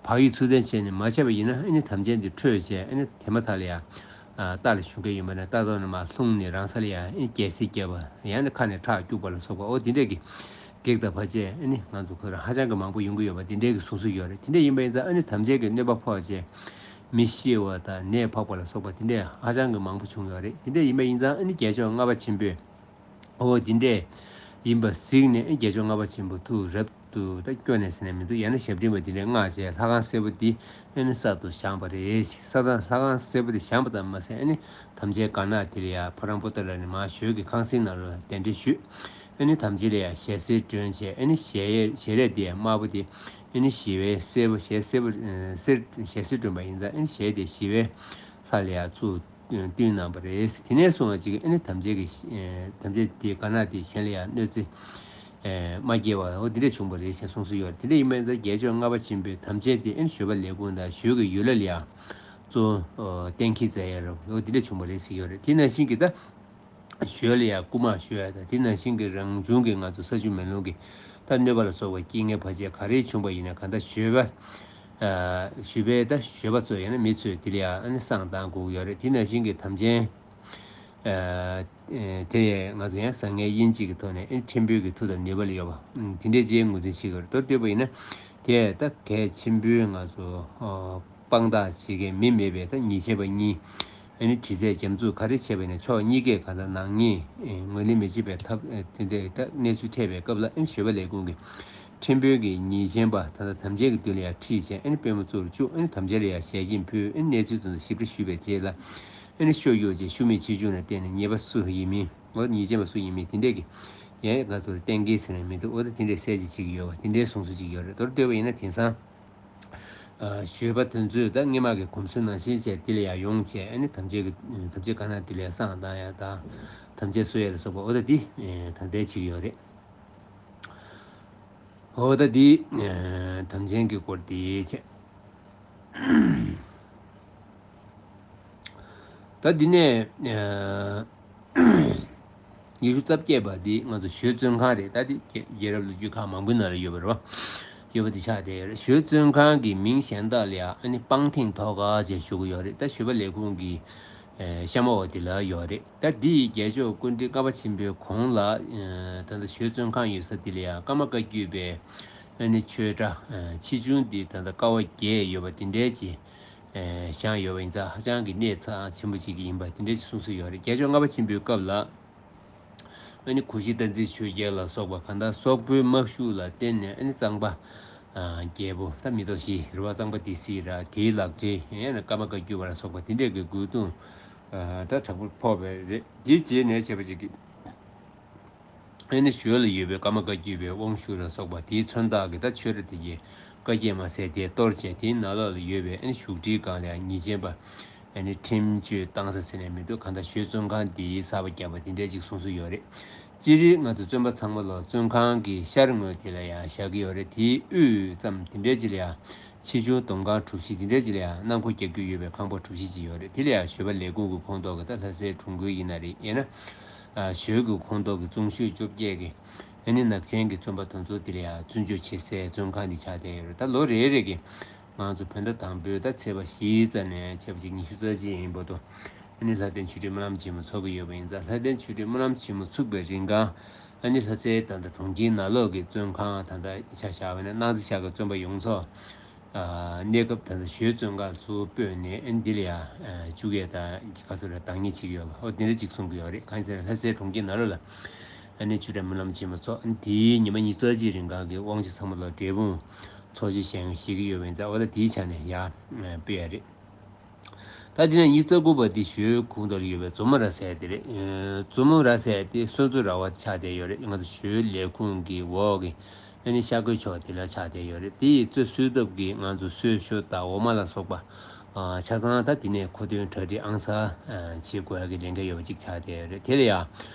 བག་ཡོད་ཚུལ་ལྡན་བྱས་ནས་མ་བྱས་པ་ཡིན་ན་ཨ་ནི་དམ་ཅན་དེ་ཁྲོས་བྱས་ཨ་ནི་དེ་མ་ཐག་ལ་ཡ། རྟ་ལ་ཞོན་མཁན་ཡིན་པ་ན་རྟ་ཐོག་ནས་མར་ལྷུང་ནས་རང་ས་ལ་ཡ་ཨ་ནི་རྒྱལ་སྲིད་བརྒྱབ་པ་ཡང་ན་ཁ་ནས་ཁྲག་སྐྱུག་པ་ལ་སོགས་པ་འོ་དེ་འདྲས་ཀྱི་གེགས་དང་བར་ཆད་ཨ་ནི་ང་ཚོ་ཁོ་རང་ཧ་ཅང་གི་མང་པོ་ཡོང་གི་ཡོད་པ་དེ་འདྲས་ཀྱི་གསུང་སྲོལ་ཡོད་རེད། དེ་འདྲས་ཡིན་པ་ཡིན་ཙང་ཨ་ནི་དམ་ཅན་གྱི་གནོད་པ་ཕོག་བྱས་མི་ཤི་བ་དང་ནད་ཕོག་པ་ལ་སོགས་པ་དེ་འདྲས་ཧ་ཅང་གི་མང་པོ་བྱུང་ཡོད་རེད། དེ་འདྲས་ཡིན་པ་ཡིན་ཙང་ཨ་ནི་རྒྱལ་མཆོག་ལྔ་པ་ཆེན་པོས། འོ་འདི་འདྲས་ཡིན་པ་གཟིགས་ནས་རྒྱལ་མཆོག་ལྔ་པ་ཆེན་པོ་ཐུགས་རབ་ཏུ་ད་སྐྱོ་ནས་ཟེར་ནས་མི་འདུག་ཡང་ན་ཞབས་འབྲིང་པ་འདི་འདྲས་མངགས་བྱས་ལྷ་ཁང་སེར་པོ་འདི་ཨ་ནི་གསར་དུ་བཞེངས་པ་རེད། ས་དང་ལྷ་ཁང་སེར་པོ་འདི་བཞེངས་པ་ཙམ་མ་ཟད་ཨ་ནི་དམ་ཅན་དཀར་ནག་དེ་ལ་ཡང་ཕོ་བྲང་པོ་ཏཱ་ལ་ནས་མར་ཞོལ་གྱི་ཁང་སེང་ནང་ལ་གདན་འདྲེན་ཞུས། ཨ་ནི་དམ་ཅན་ལ་ཡང་ཞལ་གསེར་སྒྲོན་བྱས་ཨ་ནི་ཞལ་ཞལ་རས་འདི་ཡང་དམར་པོ་འདི་ཨ་ནི་ཞི་བའི་སྲས་པོ་ཞལ་སེར་པོ་ཨ་གསེར་ཞལ་གསེར་སྒྲོན་པ་ཡིན་ཙང་ཨ་ནི་ཞལ་དེ་ཞི་བའི་ལྷ་ལ་ཡང་བཙུགས། བསྟུན་གནང་བ་རེད། དེ་ནས་བཟུང་བ་ཅིག་ཨ་ནི་དམ་ཅན་གྱི་དམ་ཅན་དེ་དཀར་ནག་དེ་གཞན་ལ་ཡང་གནོད་འཚེ་མ་སྐྱེལ་བ་འོ་དེ་འདྲས་བྱུང་བ་རེད་ཞེས་གསུངས་སྲོལ་ཡོད། དེ་འདྲས་ཡིན་པ་ཡིན་ཙང་རྒྱལ་མཆོག་ལྔ་པ་ཆེན་པོའི་དམ་ཅན་དེ་ཨ་ནི་ཞོལ་པ་ལས་ཁུངས་དང་ཞོལ་གྱི་ཡུལ་ལྷ་ལ་ཡང་གཙོ་བོ་གཏན་འཁེལ་མཛད་ཡ་རེད་འོ་དེ་འདྲས་བྱུང་བ་རེད་ཟེར་ཡོད་རེད། དེ་ནང་བཞིན་གྱི་ད་ཞོལ་ལ་ཡང་སྐུ་མ་ཞོལ་ཡ་དང་དེ་ནང་བཞིན་གྱི་རང་བྱུང་གི་ང་ཚོ་ས་ཆུ་མེ་རླུང་གི་ད་གནོད་པ་ལ་སོགས་པ་རྐྱེན་ངན་བར་ཆད་ག་རེ་བྱུང་བ་ཡིན་ན་གང་ལྟར་ཞོལ་པ། ཞོལ་པའི་ད་ཞོལ་པ་ཚོ་ཡང་ན་མི་ཚོས་དེ་ལ་ཡང་ཨ་ནི་བསང་བཏང་དགོས་ཀྱི་ཡོད་རེད། དེ་ནང་བཞིན་གྱི་དམ་ཅན་དེ་ང་ཚོ་ཡང་བཟང་ངན་དབྱེ་འབྱེད་ཀྱི་ཐོག་ནས་ཨ་ནི་ཕྲན་བུ་གི་མཐུ་དང་ནུས་པ་ལ་ཡོད་པ་དེ་འདྲའི་ཅིག་ངོས་འཛིན་བྱེད་ཀྱི་ཡོད་རེད། མདོར་བསྡུས་པ་ཡིན་ན་དེ་ད་གལ་ཆེན་པོའི་ང་ཚོ་དཔང་རྟགས་བྱེད་མཁན་མི་མེད་པའི་ད་ཉེས་ཅན་པ་གཉིས། ཨ་ནི་དྲི་རྩད་འཇམ་རྩུབ་ག་རེ་བྱས་པ་ཡིན་ན་ཕྱོགས་གཉིས་ཀས་གང་ལྟར་ནག་ཉེས་ངོས་ལེན་མི་བྱེད་པའི་ཐབས་དེ་འདྲའི་ད་གནས་ཚུལ་འཕྲད་པའི་སྐབས་ལ་ཨ་ནི་ཞོལ་པ་ལས་ཁུངས་ཀྱི་ཕྲན་བུ་གི་ཉེས་ཅན་པ་ད་ལྟ་དམ་ཅན་གྱི་མདུན་ལ་ཡང་ཁྲིད་བྱས་ཨ་ནི་པུས་མོ་གཙུག་ཏུ་བཅུག་ཨ་ནི་དམ་ཅན་ལ་ཡང་ཞལ་སྐྱིན་ཕུལ་ཨ་ནི་གནས་ཚུལ་དེ་ཚོ་ཞིབ་ཕྲ་ཞུས་པའི་རྗེས་ལ་ཨ་ནི་ཤོ་གཡོག་ཅེས་ཤུ་མིག་ཆེ་ཆུང་ལ་བརྟེན་ནས་ཉེས་པ་སུ་ཡིན་མིན་འོ་ཉེས་ཅན་པ་སུ་ཡིན་མིན་དེ་འདྲས་ཀྱི་ཡང་ང་ཚོར་གཏན་འཁེལ་ཟེར་ནས་མི་འདུག་འོ་ད་དེ་འདྲས་གསལ་བྱེད་བྱེད་ཀྱི་ཡོད་པ་དེ་འདྲའི་གསུང་སྲོལ་ཅིག་ཡོད་རེད། མདོར་བསྡུས་པ་ཡིན་ན་དེང་སང་། ཞོལ་པ་དེ་ཚོས་ད་སྔས་མ་གི་གོམས་སྲོལ་ནང་བཞིན་བྱས་དེ་ལ་ཡང་ཡོང་བྱས་ཨ་ནི་དམ་ཅན་གྱི་དམ་ཅན་དཀར་ནག་དེ་ལ་ཡང་བསང་བཏང་ཡ་དང་དམ་ཅན་གསོལ་ཡ་ལ་སོགས་པ་འོ་ད་འདི་ད་ལྟའི་བྱེད་ཀྱི་ཡོད་རེད། འོ་ད་འདི་དམ་ཅན་གྱི་སྐོར་འདི་བྱས། ད་འདི་ནས་ཉི་ཤུ་རྩ་བརྒྱད་པ་འདི་ང་ཚོ་ཞོལ་བཙོན་ཁང་རེད། ད་འདི་རྒྱལ་རབས་ལོ་རྒྱུས་ཁག་མང་པོའི་ནང་ལ་ཡོད་པ་རེད་བ། ཡོད་པ་དེ་ཆགས་བསྡད་ཡོད་རེད། ཞོལ་བཙོན་ཁང་གི་མིང་གཞན་དག་ལ་ཡང་ཨ་ནི་སྤང་ཐེངས་ཐོག་ཁ་ཅེས་ཞུ་གི་ཡོད་རེད། ད་ཞོལ་པ་ལས་ཁུངས་ཀྱི་ཨེ་གཤམ་འོག་དེ་ལ་ཡོད་རེད། ད་འདི་ཡི་རྒྱལ་མཆོག་སྐུ་ཕྲེང་ཀ་པ་ཆེན་པོའི་གོང་ལ་ཨེ་ད་ལྟ་ཞོལ་བཙོན་ཁང་ཡོད་ས་དེ་ལ་ཡང་ཀརྨ་བཀའ་བརྒྱུད་པའི་ཨ་ནི་ཆོས་གྲྭ་ཨེ་ཆེ་ཆུང་འདི་ད་ལྟ་ཀ་བ་བརྒྱད་ཡོད་པ་དེ་འདྲའི་ཅིག་ཨེ་བཞེངས་ཡོད་པ་ཡིན་ཙང་ཧ་ཅང་གི་གནས་ཚང་ཆེན་པོ་ཅིག་ཡིན་པ་དེ་འདྲའི་ཅིག་གསུངས་སྲོལ་ཡོད་རེད། རྒྱལ་མཆོག་ལྔ་པ་ཆེན་པོའི་སྐབས་ལ། ཨ་ནི་གུ་ཤྲི་བསྟན་འཛིན་ཆོས་རྒྱལ་ལ་སོགས་པ་གང་ལྟར་སོག་པོའི་དམག་ཤུགས་ལ་བརྟེན་ནས་ཨ་ནི་གཙང་པ་ཨ་རྒྱལ་པོ་ད་མེ་ཏོག་བཞི་རེད་བ། གཙང་པ་སྡེ་སྲིད་ར་དེའི་ལག་ཁྱེར་ཡང་ན་ཀརྨ་བཀའ་བརྒྱུད་པ་ལ་སོགས་པ་དེ་འདྲས་ཀྱི་རྒོལ་རྡུང་ཨ་ད་དྲག་པོ་ཕོག་པ་རེད། དེའི་རྗེས་ནས་བྱས་པ་ཅིག་གིས་ཨ་ནི་ཞོལ་ལ་ཡོད་པའི་ཀརྨ་བཀའ་བརྒྱུད་པའི་དབང་ཕྱུག་ལ་སོགས་པ་དེའི་མཚོན་རྟགས་ཀྱི་ད་ཆོས་ར་དེ་གའི་བཀའ་བརྒྱད་མ་ཟད་དེ་གཏོར་བྱས། དེའི་ནང་ལོགས་ལ་ཡོད་པའི་ཨ་ནི་བཞུགས་ཁྲིའི་སྒང་ལ་ཡང་ཉེས་ཅན་པ་ཨ་ནི་ཁྲིམས་གཅོད་བཏང་ས་ཟེར་ནས་མི་འདུག་གང་ལྟར་ཞོལ་བཙོན་ཁང་འདིའི་གསར་པ་བརྒྱབ་པ་དེ་འདྲའི་ཅིག་གསུངས་སྲོལ་ཡོད་རེད། སྤྱིར་ང་ཚོ་བཙོན་པ་ཚང་མ་ལ་བཙོན་ཁང་གི་ཤར་ངོས་དེ་ལ་ཡང་བཞག་གི་ཡོད་རེད། དེའི་དབུས་ཙམ་དེ་འདྲའི་ཅིག་ལ་ཡང་ཆེ་ཆུང་སྡོམ་ཁང་གྲུ་བཞི་དེ་འདྲའི་ཅིག་ལ་ཡང་ནང་མཁོ་རྒྱག་རྒྱུ་ཡོད་པའི་ཁང་པ་གྲུ་བཞི་ཅིག་ཡོད་རེད། དེ་ལ་ཡང་ཞོལ་པ་ལས་ཁུངས་ཀྱི་ཁོངས་གཏོགས་ཀྱི་ད་ལྷ་སའི་གྲོང་ཁུལ་ཡིན་ན་རེད། ཡང་ན་ཨ་ཞོལ་གྱི་ཁོངས་གཏོགས་ཀྱི་ཙུང་ཤོས་བཅོ་བརྒྱད་ཀྱི་ཨ་ནི་ནག་ཅན་གྱི་བཙོན་པ་དེ་ཚོ་དེ་ལ་ཡང་བཙོན་འཇུག་བྱེད་སའི་བཙོན་ཁང་འདི་ཆགས་བསྡད་ཡོད་རེད། ད་ལོ་རེ་རེ་གི་ང་ཚོ་བོད་ཟླ་དང་པོའི་ད་ཚེས་པ་བཞིའི་རྩ་ནས་བྱས་པ་ཅིག་ཉི་ཤུ་རྩ་གཅིག་ཡིན་པ་དང་། ཨ་ནི་ལྷ་ལྡན་ཆོས་སྒྲོན་སྨོན་ལམ་ཆེན་མོ་ཚོགས་ཀྱི་ཡོད་པ་ཡིན་ཙང་། ལྷ་ལྡན་ཆོས་སྒྲོན་སྨོན་ལམ་ཆེན་མོ་ཚུགས་པའི་རིང་གང་ཨ་ནི་ལྷ་སའི་ད་ལྟ་གྲོང་ཁྱེར་ནང་ལོགས་ཀྱི་བཙོན་ཁང་ད་ལྟ་ཆ་བཞག་པ་ཡིན་ན་སྣང་རྩེ་ཤག་གི་བཙོན་པ་ཡོངས་རྫོགས་ཨ་གནས་སྐབས་ད་ལྟ་ཞོལ་བཙོན་ཁང་ཚུར་སྤོས་ནས་ཨ་ནི་འདི་ལ་ཡང་ཨ་བཅུག་ཡས་དང་ག་ཚོད་རེད་བདག་གཉེར་བྱེད་ཀྱི་ཡོད་པ་འོ་དེ་འདྲ་ཅིག་གསུང་གི་ཡོད་རེད། གང་ཡིན་ཟེར་ན་ལྷ་སའི་གྲོང་ཁྱེར་ནང་ལོགས་ལ་ཨ་ནི་ཆོས་སྒྲོན་སྨོན་ལམ་ཆེན་མོ་ཚོགས། ཨ་ནི་དེའི་ཉི་མ་ཉི་ཤུ་རྩ་གཅིག་རིང་གང་གི་དབང་ཆ་ཚང་མ་ལ་འབྲས་སྤུངས་ཚོགས་ཆེན་བཞེངས་བཞེས་ཀྱི་ཡོད་པ་ཡིན་ཙང་། འོ་ད་དེའི་ཆ་ནས་ཡར་སྤོས་ཡ་རེད། ད་དེ་ནས་ཉི་ཤུ་རྩ་དགུ་པ་དེ་ཞོལ་ཁོངས་གཏོགས་ལ་ཡོད་པའི་མཛོ་མོ་ར་ཟེར་དེ་རེད། ཨེ་མཛོ་མོ་ར་ཟེར་དེ་སོན་མཛོ་ར་བ་ཆགས་བསྡད་ཡོད་རེད། ང་ཚོ་ཞོལ་ལས་ཁུངས་ཀྱི་འོག་གི་ཨ་ནི་ཤར་སྒོའི་ཕྱོགས་དེ་ལ་ཆགས་བསྡད་ཡོད་རེད། དེ་ཡི་རྩེ་གསོལ་ཐབ་ཀྱི་ང་ཚོ་གསོལ་ཞོ་དང་འོ་མ་ལ་སོགས་པ་ཨ་ཆ་ཚང་ད་དེ་ནས་མཁོ་འདོན་གྲ་སྒྲིག་ཨང་གསར་ཨ་བྱེད་དགོས་ཡ་གི་ལས་འགན་ཡོད་པ་ཅིག་ཆགས་བསྡད་ཡོད་རེད། དེ་ལ་ཡང་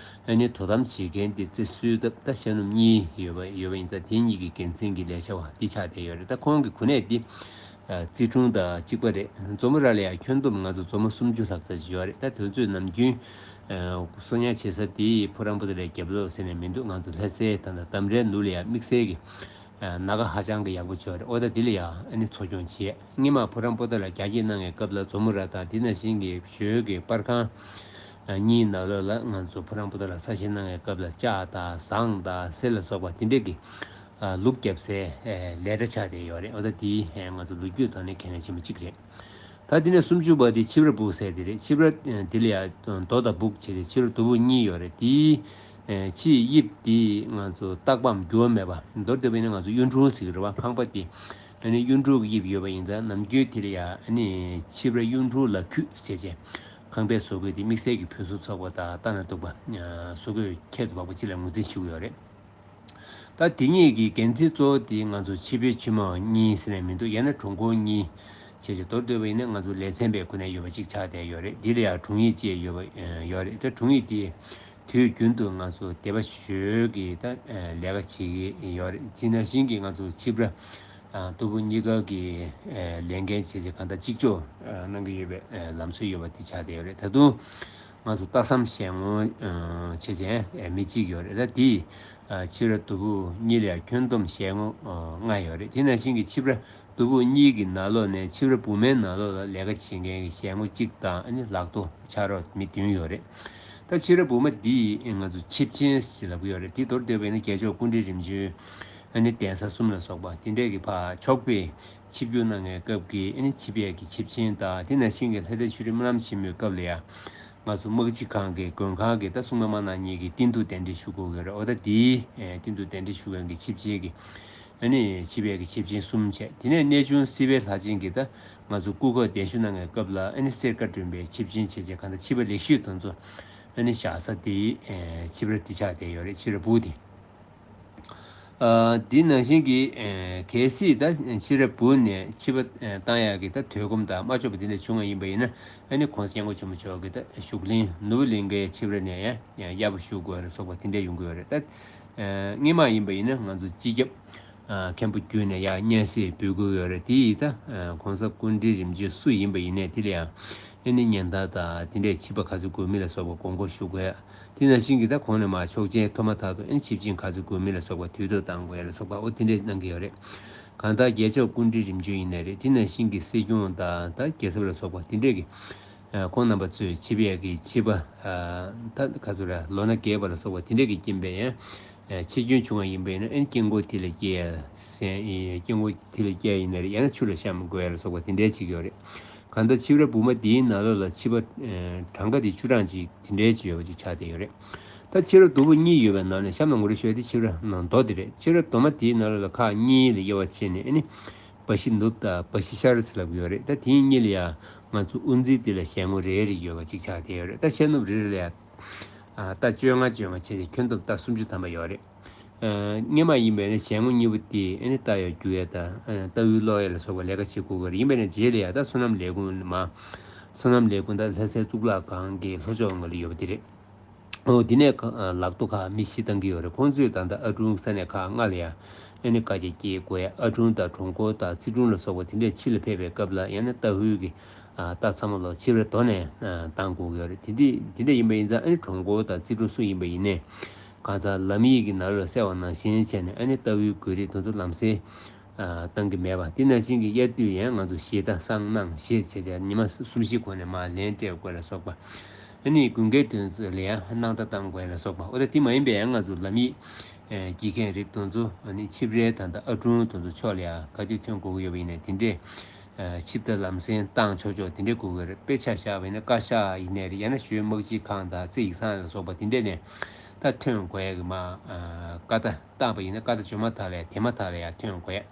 ཨ་ནི་དོ་དམ་བྱེད་མཁན་དེ་རྩེ་གསོལ་ཐབ་ད་ཤར་ནུབ་གཉིས་ཡོད་པ་ཡོད་པ་ཡིན་ཙང་། དེ་གཉིས་ཀྱི་འགན་འཛིན་གྱི་ལས་བྱ་བ་འདི་ཆགས་བསྡད་ཡོད་རེད། ད་ཁོང་གི་གོ་གནས་འདི་ཨ་རྩིས་དྲུང་དང་གཅིག་པ་རེད། མཛོ་མོ་ར་ལ་ཡང་ཁྱོན་བསྡོམས་ང་ཚོ་མཛོ་མོ་སུམ་ཅུ་ལྷག་ཙམ་ཅིག་ཡོད་རེད། ད་དེ་ཚོས་ནམ་རྒྱུན་ཨ་གསོ་ཉར་བྱེད་ས་དེ་ཕོ་བྲང་པོ་ཏ་ལའི་རྒྱབ་ལོགས་ཟེར་ནས་མི་འདུག་ང་ཚོ་ལྷ་སའི་ད་ལྟ་འདམ་རའི་ནུབ་ལ་ཡང་དམིགས་བསལ་གྱི་ཨ་ན་ག་ཧ་ཅང་གི་ཡག་པོ་ཅིག་ཡོད་རེད། འོ་ད་དེ་ལ་ཡང་ཨ་ནི་འཚོ་སྐྱོང་བྱེད། སྔོན་མ་ཕོ་བྲང་པོ་ཏ་ལ་རྒྱ་སྐྱེད་གནང་བའི་སྐབས་ལ་མཛོ་མོ་ར་དང་དེ་ནང་བཞིན་གྱི་ཞོལ་གྱི་པར་ཁང་ཨ་གཉིས་ནང་ལོགས་ལ་ང་ཚོ་ཕོ་བྲང་པོ་ཏ་ལ་གསར་བཞེངས་གནང་བའི་སྐབས་ལ་ལྕགས་དང་ཟངས་དང་གསེར་ལ་སོགས་པ་དེ་འདྲས་ཀྱི་ཨ་ལུགས་བརྒྱབ་སའི་ཨེ་ལས་གྲྭ་ཆགས་བསྡད་ཡོད་རེད། འོ་ད་དེ་ཨེ་ང་ཚོ་ལོ་རྒྱུས་ཐོག་ནས་གལ་གནད་ཆེན་པོ་གཅིག་རེད། ད་དེ་ནས་སུམ་ཅུ་པ་དེ་ཆིབས་ར་སྦུག་ཟེར་དེ་རེད། ཆིབས་ར་ཨེ་དེ་ལ་ཡང་རྡོ་དང་སྦུག་བྱས་ཏེ་ཆིབས་ར་སྡུག་པོ་གཉིས་ཡོད་རེད། དེའི་ཨེ་ཕྱིའི་དབྱིབས་དེ་ང་ཚོ་སྟག་བམ་འགྱུར་བ་མེད་པ། མདོར་བསྡུས་པ་ཡིན་ན་ང་ཚོ་གཡུང་དྲུང་ཟེར་གྱི་རེད་བ། ཁང་པ་དེ་ཨ་ནི་གཡུང་དྲུང་གི་དབྱིབས་ཡོད་པ་ཡིན་ཙང་ནམ་རྒྱུན་དེ་ལ་ཡང་ཨ་ནི་ཆིབས་ར་གཡུང་དྲུང་ལ་འཁྱུད་ཟེར་བྱས། ཁང་པའི་བཟོ་བཀོད་དེ་དམིགས་བསལ་གྱི་བོད་བཟོ་ཚོགས་པ་དང་ལྟ་ན་སྡུག་པ་བཟོ་བཀོད་ཁྱད་དུ་འཕགས་པ་ཅིག་ལ་ངོས་འཛིན་ཞུ་གི་ཡོད་རེད། ད་དེ་གཉིས་ཀྱི་འགན་འཛིན་གཙོ་བོ་དེ་ང་ཚོ་ཆིབས་པའི་ཆུ་མང་གཉིས་ཟེར་ནས་མི་འདུག་ཡང་ན་དྲུང་འཁོར་གཉིས་བྱས་བྱས་མདོར་བསྡུས་པ་ཡིན་ན་ང་ཚོ་ལས་ཚན་པའི་གོ་གནས་ཡོད་པ་ཅིག་ཆགས་བསྡད་ཡོད་རེད། འདི་ལ་ཡང་དྲུང་ཡིག་ཅེས་ཡོད་པ་ཡོད་རེད། ད་དྲུང་ཡིག་དེ་དུས་རྒྱུན་དུ་ང་ཚོ་སྡེ་པ་ཞོལ་གྱི་ད་ལས་ཀ་བྱེད་ཀྱི་ཡོད་རེད། དེ་ནང་བཞིན་གྱི་ང་ཚོ་ཆིབས་ར་སྡུག་པོ་གཉིས་ཀ་གི་ལས་འགན་བྱས་བྱས་གང་ལྟར་གཅིག་ལྕོགས་གནང་གི་ཡོད་པའི་ལམ་སྲོལ་ཡོད་པ་དེ་ཆགས་བསྡད་ཡོད་རེད། ད་དུང་ང་ཚོ་རྟ་ཟམ་ཞལ་ངོ་བྱས་བྱས་མི་གཅིག་ཡོད་རེད། ད་དེ་ཨ་ཆིབས་ར་སྡུག་པོ་གཉིས་ལ་ཡང་ཁྱོན་བསྡོམས་ཞལ་ངོ་ཨ་ལྔ་ཡོད་རེད། དེ་ནང་བཞིན་གྱི་ཆིབས་ར་སྡུག་པོ་གཉིས་ཀྱི་ནང་ལོགས་ནས་ཆིབས་ར་བུ་མའི་ནང་ལོགས་ལ་ལས་ཀ་བྱེད་མཁན་གྱི་ཞལ་ངོ་གཅིག་དང་ཨ་ནི་ལག་ཐོག་ཕྱག་རོགས་མི་བདུན་ཡོད་རེད། ད་ཆིབས་ར་བུ་མ་འདི་ང་ཚོ་ཆིབས་ཆེན་ཞེས་ལབ་ཀྱི་ཡོད་རེད། དེ་མདོར་བསྡུས་པ་ཡིན་ན་རྒྱལ་མཆོག་སྐུ་ཕྲེང་རིམ་བྱོན་ཨ་ནི་གདན་ས་གསུམ་ལ་སོགས་པ་དེ་འདྲས་ཀྱི་ཕར་ཕྱོགས་པའི་ཆིབས་བསྒྱུར་གནང་བའི་སྐབས་ཀྱི་ཨ་ནི་ཆིབས་ཡས་ཀྱི་ཆིབས་ཆེན་དང་། དེ་ནང་བཞིན་གྱི་ལྷ་ལྡན་ཆོས་སྒྲོན་སྨོན་ལམ་ཆེན་མོའི་སྐབས་ལ་ཡང་ང་ཚོ་དམག་སྤྱི་ཁང་གི་མགོན་ཁང་གི་ད་སྲུང་མ་དམར་ནག་གཉིས་ཀྱི་རྟིང་མཐུ་གདན་འདྲེན་ཞུ་དགོས་ཀྱི་རེད། འོ་ད་དེའི་ཨེ་རྟིང་མཐུ་གདན་འདྲེན་ཞུ་མཁན་གྱི་ཆིབས་ཆེན་གྱི་ཨ་ནི་ཆིབས་ཡས་ཀྱི་ཆིབས་ཆེན་གསུམ་བྱས། དེ་ནས་གནས་ཆུང་སྲིད་པའི་ལྷ་ཆེན་གྱི་ད་ང་ཚོ་སྐུ་ཁག་གདན་ཞུ་གནང་བའི་སྐབས་ལ་ཨ་ནི་གསེར་ཁ་སྒྲོན་པའི་ཆིབས་ཆེན་བྱས་བྱས་གང་ལྟར་ཆིབས་པ་ལེགས་ཤོས་དེ་ཚོ་ཨ་ནི་བཞག་ས་དེའི་ཨེ་ཆིབས་ར་དེ་ཆགས་བསྡད་ཡོད་རེད། ཆིབས་ར་སྦུག་དེ། ཨ་འདི་ནང་བཞིན་གྱི་ཨེ་གལ་སྲིད་ད་ཆིབས་ར་སྦུག་ནས་ཆིབས་པ་ཨེ་བཏང་ཡག་གི་ད་དོལ་གོམས་དང་སྨྲ་བརྗོད་པ་དེ་འདྲ་བྱུང་བ་ཡིན་པ་ཡིན་ན། ཨ་ནི་གོང་ས་སྐྱབས་མགོན་ཆེན་པོ་མཆོག་གི་ད་བཞུགས་གླིང་ནོར་བུ་གླིང་གའི་ཆིབས་ར་ནས་ཡང་ཡང་གཡར་པོ་ཞུ་དགོས་རེད་སོགས་པ་དེ་འདྲ་ཡོང་གི་ཡོད་རེད། ད་ཨེ་སྔོན་མ་ཡིན་པ་ཡིན་ན་ང་ཚོ་སྤྱི་ཁྱབ་ཨ་མཁན་པོ་བརྒྱུད་ནས་ཡང་སྙན་སེང་འབུལ་དགོས་ཡོད་རེད། དེ་ཡིས་ད་ཨ་གོང་ས་སྐུ་ཕྲེང་རིམ་བྱོན་སུ་ཡིན་པ་ཡིན་ནའི་དེ་ལ་ཡང་ཨ་ནི་སྙན་དར་དང་དེ་འདྲའི་ཆིབས་པ་ག་ཚོད་དགོས་མིན་ལ་སོགས་པ་དགོངས་སྐོར་ཞུ་དགོས། དེ་ནང་བཞིན་གྱི་ད་གོང་ནས་མར་ཆོག་མཆན་ཐོབ་མ་ཐག་ཏུ་ཨ་ནི་ཆིབས་ཆེན་ག་ཚོད་དགོས་མིན་ལ་སོགས་པ་དུས་ཐོག་གཏང་དགོས་ལ་སོགས་པ་འོ་དེ་འདྲས་གནང་གི་ཡོད་རེད། གང་ལྟར་རྒྱལ་མཆོག་སྐུ་ཕྲེང་རིམ་བྱོན་ཡིན་ནའི་རེད། དེ་ནང་བཞིན་གྱི་སྲིད་སྐྱོང་དང་ད་རྒྱལ་ཚབ་ལ་སོགས་པ་དེ་འདྲས་ཀྱི་ཁོང་རྣམ་པ་ཚོས་ཆིབས་ཡས་ཀྱི་ཆིབས་པ་ད་ག་ཚོད་ར་ལོ་ན་རྒས་པ་ལ་སོགས་པ་དེ་འདྲས་ཀྱི་རྐྱེན་པས་ཡང་ཆིབས་སྐྱོང་བྱུང་བ་ཡིན་པས་ན་ཨེ་ནི་དཀྱིལ་འཁོར་དེ་ལ་སྐྱེལ་ཡ་སེམས་དཀྱིལ་འཁོར་དེ་ལ་སྐྱེལ་ཡིན་ནའི་རེད། ཡང་ན་ཆུ་ལ་བཤམས་དགོས་ཡ་ལ་སོགས་པ་དེ་འདྲས་བྱེད་ཀྱི་ཡོད་རེད། གང་ལྟར་ཆིབས་ར་སྦུག་མ་དེའི་ནང་ལོགས་ལ་ཆིབས་པ་གྲངས་ཀ་དེ་བཅུ་གྲངས་ཅིག་དེ་འདྲའི་ཅིག་ཡོད་པ་ཅིག་ཆགས་བསྡད་ཡོད་རེད། ད་ཆིབས་ར་རྡོ་སྦུག་གཉིས་ཡོད་པའི་ནང་ནས་གཤམ་ལ་ངོ་སྤྲོད་ཞུ་ཡ་དེ་ཆིབས་ར་ནང་རྡོ་དེ་རེད། ཆིབས་ར་རྡོ་མ་དེའི་ནང་ལོགས་ལ་ཁག་གཉིས་ལ་དབྱེ་བ་ཕྱེ་ནས་ཨ་ནི་འབའ་ཞིག་ནུབ་དང་འབའ་ཞིག་ཤར་ཟེར་ལབ་ཀྱི་ཡོད་རེད། ད་དེ་གཉིས་ལ་ཡང་ང་ཚོ་དབུ་འཛིན་དེ་ལ་ཞལ་ངོ་རེ་རེ་ཡོད་པ་ཅིག་ཆགས་བསྡད་ཡོད་རེད། ད་ཤར་ནུབ་རེ་རེ་ལ་ཡང་རྟ་བཅོ་ལྔ་བཅོ་ལྔ་བྱས་ཏེ་ཁྱོན་བསྡོམས་རྟ་སུམ་ཅུ་ཐམ་པ་ཡོད་རེད། སྔོན་མ་ཡིན་པས་ན་ཞལ་ངོ་གཉིས་པོ་དེ་ཨ་ནི་རྟ་གཡོག་རྒྱུག་ཡས་དང་རྟ་དབུ་སློག་ཡས་ལ་སོགས་པ་ལས་ཀ་བྱེད་དགོས་ཀྱི་རེད། ཡིན་པས་ན་རྗེས་ལ་ཡ་ད་སོ་ནམ་ལས་ཁུངས་མ་སོ་ནམ་ལས་ཁུངས་དང་ལྷ་སའི་གཙུག་ལག་ཁང་གི་ལྷོ་ཕྱོགས་ངོས་ལ་ཡོད་པ་དེ་རེད། འོ་དེ་ནས་ལག་ཐོག་ཁག་མི་བཞི་བཏང་གི་ཡོད་རེད། ཁོང་ཚོས་ད་ལྟ་ཨ་ཀྲུང་ས་གནས་ཁག་ལྔ་ལ་ཡ་ཨ་ནི་བཀའ་རྒྱ་སྐྱེལ་དགོས་ཡ། ཨ་ཀྲུང་དང་གྲོང་འཁོར་དང་ཙི་ཀྲུང་ལ་སོགས་པ་དེ་འདྲས་ཕྱི་ལ་ཕེབས་པའི་སྐབས་ལ་ཡང་ན་རྟ་ཕུའི་གི་རྟ་ཚང་མ་ལོ་ཆིབས་ར་རྡོ་ནས་བཏང་དགོས་ཀྱི་ཡོད་རེད། དེ་འདྲས་དེ་འདྲས་ཡིན་པ་ཡིན་ཙང་ཨ་ནི་གྲོང་འཁོར་དང་ཙི་ཀྲུང་སུ་ཡིན་པ་ཡིན་ནའི་གང་ཟག་ལམ་ཡིག་གི་ནང་ལ་གསལ་བ་ནང་བཞིན་བྱས་ནས་ཨ་ནི་རྟ་ཕུའི་དགོས་རིགས་དེ་ཚོ་ལམ་སེང་བཏང་གི་མེད་པ། དེ་ནང་བཞིན་གྱི་དབྱར་དུས་ཡང་ང་ཚོ་གཞས་དང་སང་གནངས་གཞས་བྱས་བྱས་ཉི་མ་གསུམ་བཞི་གོང་ནས་མར་ལན་སྤྲད་དགོས་ལ་སོགས་པ། ཨ་ནི་དགུན་ཁའི་དུས་ཚོད་ལ་ཡང་སྣང་མཐའ་བཏང་དགོས་ལ་སོགས་པ། འོ་ད་དེ་མ་ཡིན་པའི་ཡང་ང་ཚོ་ལམ་ཡིག་ཨེ་དགེ་རྒན་རིགས་དེ་ཚོ་ཨ་ནི་ཆིབས་རའི་ད་ལྟ་ཨ་ཀྲུང་དེ་ཚོ་ཕྱོགས་ལ་ཡང་ག་དུས་ཐོན་དགོས་ཀྱི་ཡོད་པ་ཡིན་ནའི་དེ་འདྲས་ཨ་ཆིབས་རྟ་ལམ་སེང་བཏང་ཆོག་ཆོག་དེ་འདྲས་དགོས་ཀྱི་རེད། དཔེ་ཆ་བཞག་པ་ཡིན་ན་བཀའ་ཤག་ཡིན་ནའི་རེད། ཡང་ན་ཞོལ་དམག་སྤྱི་ཁང་དང་རྩེ་ཡིག་ཚང་ལ་སོགས་པ་དེ་འདྲས་ནས་ད་ཐོན་དགོས་ཡ་གི་མ་ཨ་བཀའ་རྟགས་བཏང་པ་ཡིན་ན་བཀའ་རྟགས་འབྱོར་མ་ཐག་ལ་ཡ་དེ་མ་ཐག་ལ་ཡ་ཐོན་དགོས་ཡ།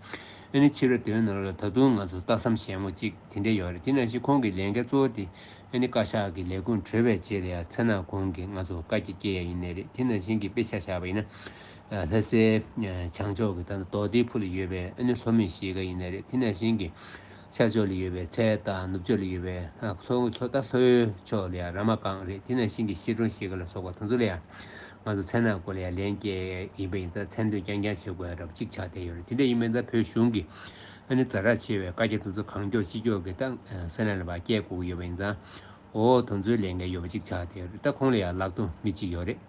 ཨ་ནི་ཕྱི་རབས་དོན་ནང་ལ་ད་དུང་ང་ཚོ་རྟ་ཟམ་ཞལ་ངོ་གཅིག་དེ་འདྲས་ཡོད་རེད། དེ་ནང་བཞིན་ཁོང་གི་ལས་འགན་གཙོ་བོ་དེ་ཨ་ནི་བཀའ་ཤག་གི་ལས་ཁུངས་གྲོལ་བའི་རྗེས་ལ་ཡང་མཚན་ནག་གུང་གི་ང་ཚོ་བཀའ་རྒྱ་སྐྱེལ་ཡ་ཡིན་ནའི་རེད། དེ་ནང་བཞིན་གྱི་དཔེ་ཆ་བཞག་པ་ཡིན་ན་ལྷ་སའི་བྱང་ཕྱོགས་ཀྱི་ད་ལྟ་རྡོ་སྡེའི་ཕུ་ལ་ཡོད་པའི་ཨ་ནི་ལྷོ་མོན་གཞིས་ཀ་ཡིན་ནའི་རེད། དེ་ནང་བཞིན་གྱི་ཤར་ཕྱོགས་ལ་ཡོད་པའི་མཚལ་དང་ནུབ་ཕྱོགས་ལ་ཡོད་པའི་ལྷོ་ལྷོ་ད་ལྷོའི་ཕྱོགས་ལ་ཡང་ར་མ་སྒང་རེད། དེ་ནང་བཞིན་གྱི་ཤེལ་སྒྲོན་གཞིས་ཀ་ལ་སོགས་པ་དེ་ཚོ་ལ་ཡང་ང་ཚོ་མཚན་ནག་སྐོར་ལ་ཡང་ལན་སྐྱེལ་ཡིན་པ་ཡིན་ཙང་མཚན་འདོན་རྐྱང་རྐྱང་བྱེད་དགོས་ཡ་འདྲ་པོ་གཅིག་ཆགས་བསྡད་ཡོད་རེད། དེ་འདྲ་ཡིན་པ་ཡིན་ཙང་བོད་གཞུང་གི་ཨ་ནི་ཛ་དྲག་ཆེ་བའི་བཀའ་རྒྱ་དེ་ཚོ་གང་མགྱོགས་ཅི་མགྱོགས་ཀྱི་ད་ས་གནས་ལ་ཕར་སྐྱེལ་དགོས་ཀྱི་ཡོད་པ་ཡིན་ཙང་འོ་དེ་ཚོའི་ལས་འགན་ཡོད་པ་གཅིག་ཆགས་བསྡད་ཡོད་རེད། ད་ཁོང་ལ་ཡང་ལག་རྡུང་མི་གཅིག་ཡོད་རེད།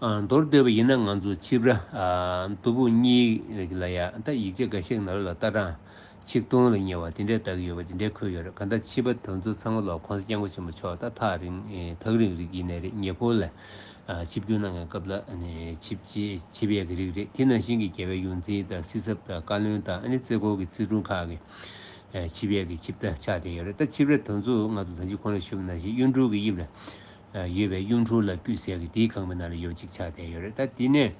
ཨ་མདོར་བསྡུས་པ་ཡིན་ན་ང་ཚོ་ཆིབས་ར་ཨ་རྡོ་སྦུག་གཉིས་ལ་ཡ་ད་ཡིག་ཆ་འགའ་ཤས་ནང་ལ་རྟ་གྲངས་ཆིག་སྟོང་ལ་ཉེ་བ་དེ་འདྲའི་ལྟ་གི་ཡོད་པ་དེ་འདྲའི་འཁོད་ཡོད་རེད། གང་ལྟར་ཆིབས་པ་དེ་ཚོ་ཚང་མ་ལ་༸གོང་ས་༸སྐྱབས་མགོན་ཆེན་པོ་མཆོག་ད་ཐག་རིང་ཨེ་ཐག་རིང་རིང་ཡིན་ནའི་རེད། ཉེ་འཁོར་ལ་ཨ་ཆིབས་བསྒྱུར་གནང་བའི་སྐབས་ལ་ཨ་ནི་ཆིབས་ཆིབས་ཡས་ཀྱི་རིགས་རེད། དེ་ནང་བཞིན་གྱི་རྒྱལ་བའི་ཡོངས་འཛིན་དང་སྲིད་ཚབ་དང་བཀའ་བློན་དང་ཨ་ནི་རྩེ་སྐོར་གྱི་རྩིས་དྲུང་ཁག་གི་ཨ་ཆིབས་ཡས་ཀྱི་ཆིབས་རྟ་ཆགས་བསྡད་ཡོད་རེད། ད་ཆིབས་ར་དེ་ཚོ་ང་ཚོ་ད་ཅི་གོང་ལ་ཞུས་པ་ནང་བཞིན་གཡུང་དྲུང་གི་དབྱིབས་ལ་ཡོད་པའི་གཡུང་དྲུང་ལ་བརྒྱུད་ཟེར་གི་དེའི་ཁང་པའི་ནང་ལ་ཡོད་པ་ཅིག་ཆགས་བསྡད་ཡོད་རེད། ད་དེ་ནས་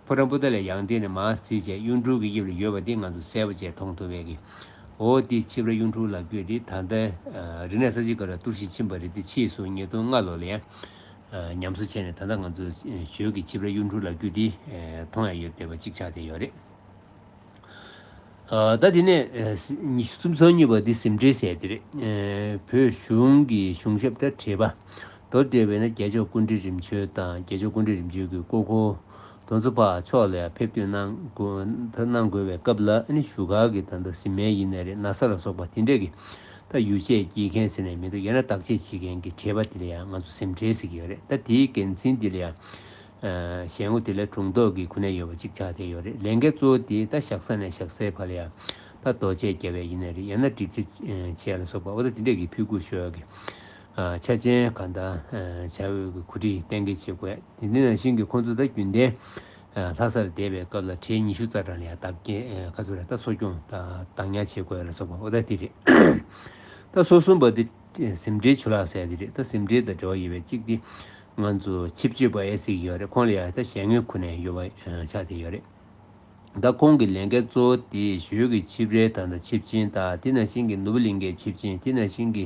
ཕོ་བྲང་པོ་ཏཱ་ལའི་ཡང་སྟེང་ནས་མར་གཟིགས་བྱས་གཡུང་དྲུང་གི་དབྱིབས་ལ་ཡོད་པ་དེ་ང་ཚོ་གསལ་པོ་བྱས་མཐོང་ཐུབ་པའི་གི། འོ་དེ་ཆིབས་ར་གཡུང་དྲུང་ལ་བརྒྱུད་དེ་ད་ལྟ་རིག་གནས་གསར་བརྗེ་སྐབས་ལ་གཏོར་བཤིག་ཕྱིན་པ་རེད། དེ་ཕྱིས་སུ་ཉིས་སྟོང་ལྔ་ལོ་ལ་ཡང་ཉམས་གསོ་བྱས་ནས་ད་ལྟ་ང་ཚོ་ཞོལ་གྱི་ཆིབས་ར་གཡུང་དྲུང་ལ་བརྒྱུད་དེ་མཐོང་ཡ་ཡོད་བསྡད་པ་གཅིག་ཆགས་བསྡད་ཡོད་རེད། ཨ་ད་དེ་ནས་ཨ་སི་ཉི་ཤུ་རྩ་གཉིས་པ་འདི་ཟིན་བྲིས་ཟེར་དེ་རེད། ཨ་བོད་གཞུང་གི་གཞུང་ཞབས་དང་བྲེལ་བ། མདོར་བསྡུས་པས་ན་རྒྱལ་མཆོག་སྐུ་ཕྲེང་རིམ་བྱོན་དང་རྒྱལ་མཆོག་སྐུ་ཕྲེང་རིམ་བྱོན་གྱི་སྐུ་འཁོར་དེ་ཚོ་ཕར་ཕྱོགས་ལ་ཡང་ཕེབས་ཐོན་གནང་དགོས་གནང་དགོས་པའི་སྐབས་ལ་ཨ་ནི་བཞུགས་སྒར་གྱི་ད་ལྟ་གཟིམ་མལ་ཡིན་ནའི་རེད། ན་བཟའ་ལ་སོགས་པ་དེ་འདྲས་ཀྱི་ད་ཡོ་བྱད་སྐྱེལ་མཁན་ཟེར་ནས་མི་འདུག་ཡང་ན་བདག་གཅེས་བྱེད་མཁན་གྱི་བྲེལ་བ་དེ་ལ་ཡང་ང་ཚོ་ཟིན་བྲིས་ཟེར་གྱི་ཡོད་རེད། ད་དེའི་འགན་འཛིན་དེ་ལ་ཡང་ཨ་ཞལ་ངོ་དེ་ལ་དྲུང་ཐོག་གི་གོ་གནས་ཡོད་པ་གཅིག་ཆགས་བསྡད་ཡོད་རེད། ལས་འགན་གཙོ་བོ་དེ་ད་བཞག་ས་ནས་བཞག་སའི་བར་ལ་ཡང་ད་རྡོ་ཆས་རྒྱབ་པ་ཡིན་ནའི་རེད། ཡང་ན་སྒྲིག་ཆས་ཨ་བྱས་ལ་སོགས་པ་འོ་ད་དེ་འདྲས་ཀྱི་ཕུལ་དགོས་ཞུ་ཡག་གི་ཨ་ཆ་རྐྱེན་གང་དང་ཨ་བྱ་བའི་གི་གོ་སྒྲིག་གཏན་འཁེལ་བྱེད་དགོས། དེ་འདི་ནང་བཞིན་གྱི་ཁོང་ཚོ་ད་རྒྱུན་ལྡན་ཨ་ལྷ་སར་བསྡད་པའི་སྐབས་ལ་ཁྲལ་ཉི་ཤུ་རྩ་གྲངས་ལ་ཡང་བདག་གིས་ཨ་ག་ཚོད་རེད། ད་གསོ་སྐྱོང་ད་བདག་ཉར་བྱེད་དགོས་ལ་སོགས་པ་འོ་ད་དེ་རེད། ད་སོ་གསུམ་པ་འདི་ཟིན་བྲིས་ཆུ་ལག་ཟེར་དེ་རེད། ད་ཟིན་བྲིས་དང་འབྲེལ་བ་ཡོད་པའི་གཅིག་འདི་ང་ཚོ་ཆིབས་གཅོད་པ་ཨེ་ཟིག་ཡོད་རེད། ཁོང་ལ་ཡང་ད་ཞལ་ངོའི་གོ་གནས་ཡོད་པ་ཆགས་བསྡད་ཡོད་རེད། ད་ཁོང་གི་ལས་འགན་གཙོ་བོ་དེ་ཞོལ་གྱི་ཆིབས་རའི་ད་ལྟ་ཆིབས་ཆེན་དང་དེ་ནང་བཞིན་གྱི་ནོར་བུ་གླིང་གའི་ཆིབས་ཆེན། དེ་ནང་བཞིན་གྱི་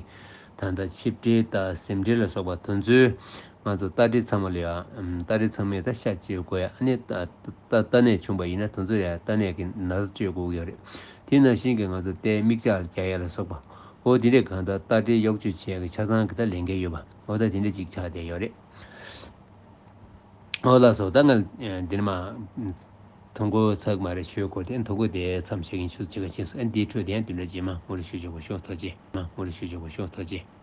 ད་ལྟ་ཆིབས་གྲལ་དང་གཟིམ་གྲལ་ལ་སོགས་པ་དེ་ཚོའི་ང་ཚོ་རྟ་དྲེལ་ཚང་མ་ལ་ཡང་ཨམ་རྟ་དྲེལ་ཚང་མས་ད་ཤ་བཅོས་དགོས་ཡ། ཨ་ནི་རྟ་རྟ་རྟ་ནད་བྱུང་པ་ཡིན་ན་དེ་ཚོ་ཡང་རྟ་ནད་ཀྱི་ན་ཚ་བཅོས་དགོས་ཀྱི་ཡོད་རེད། དེ་ནང་བཞིན་གྱི་ང་ཚོ་རྟའི་མིག་ལྕགས་རྒྱག་ཡ་ལ་སོགས་པ་འོ་དེ་འདྲས་གང་ལྟར་རྟ་དྲེལ་གཡོག་བཅོས་བྱེད་ཡ་གི་ཆ་ཚང་གི་ད་ལས་འགན་ཡོད་པ་འོ་ད་དེ་འདྲས་ཅིག་ཆགས་བསྡད་ཡོད་རེད། འོ་ལགས་སོ། ད་ང་འདིར་མ་ཐུང་གོ་ཚག་མ་རེ་ཞུ་དགོས་ཏེ་ཐུང་གོ་དེ་མཚམས་བཞག་གིན་ཆུ་ཚོད་ཕྱེད་ཀ་ཕྱིན་སོང་། ཨ་འདིའི་འཕྲོས་དེ་ཡང་བདུན་ཕྲག་རྗེས་མ་ངོ་རེ་ཞུ་ཆོག་གོ་ཤོག་ཐུགས་རྗེ་ཆེ། མ་ངོ་རེ་ཞུ་ཆོག་གོ་ཤོག་ཐུགས་རྗེ་ཆེ།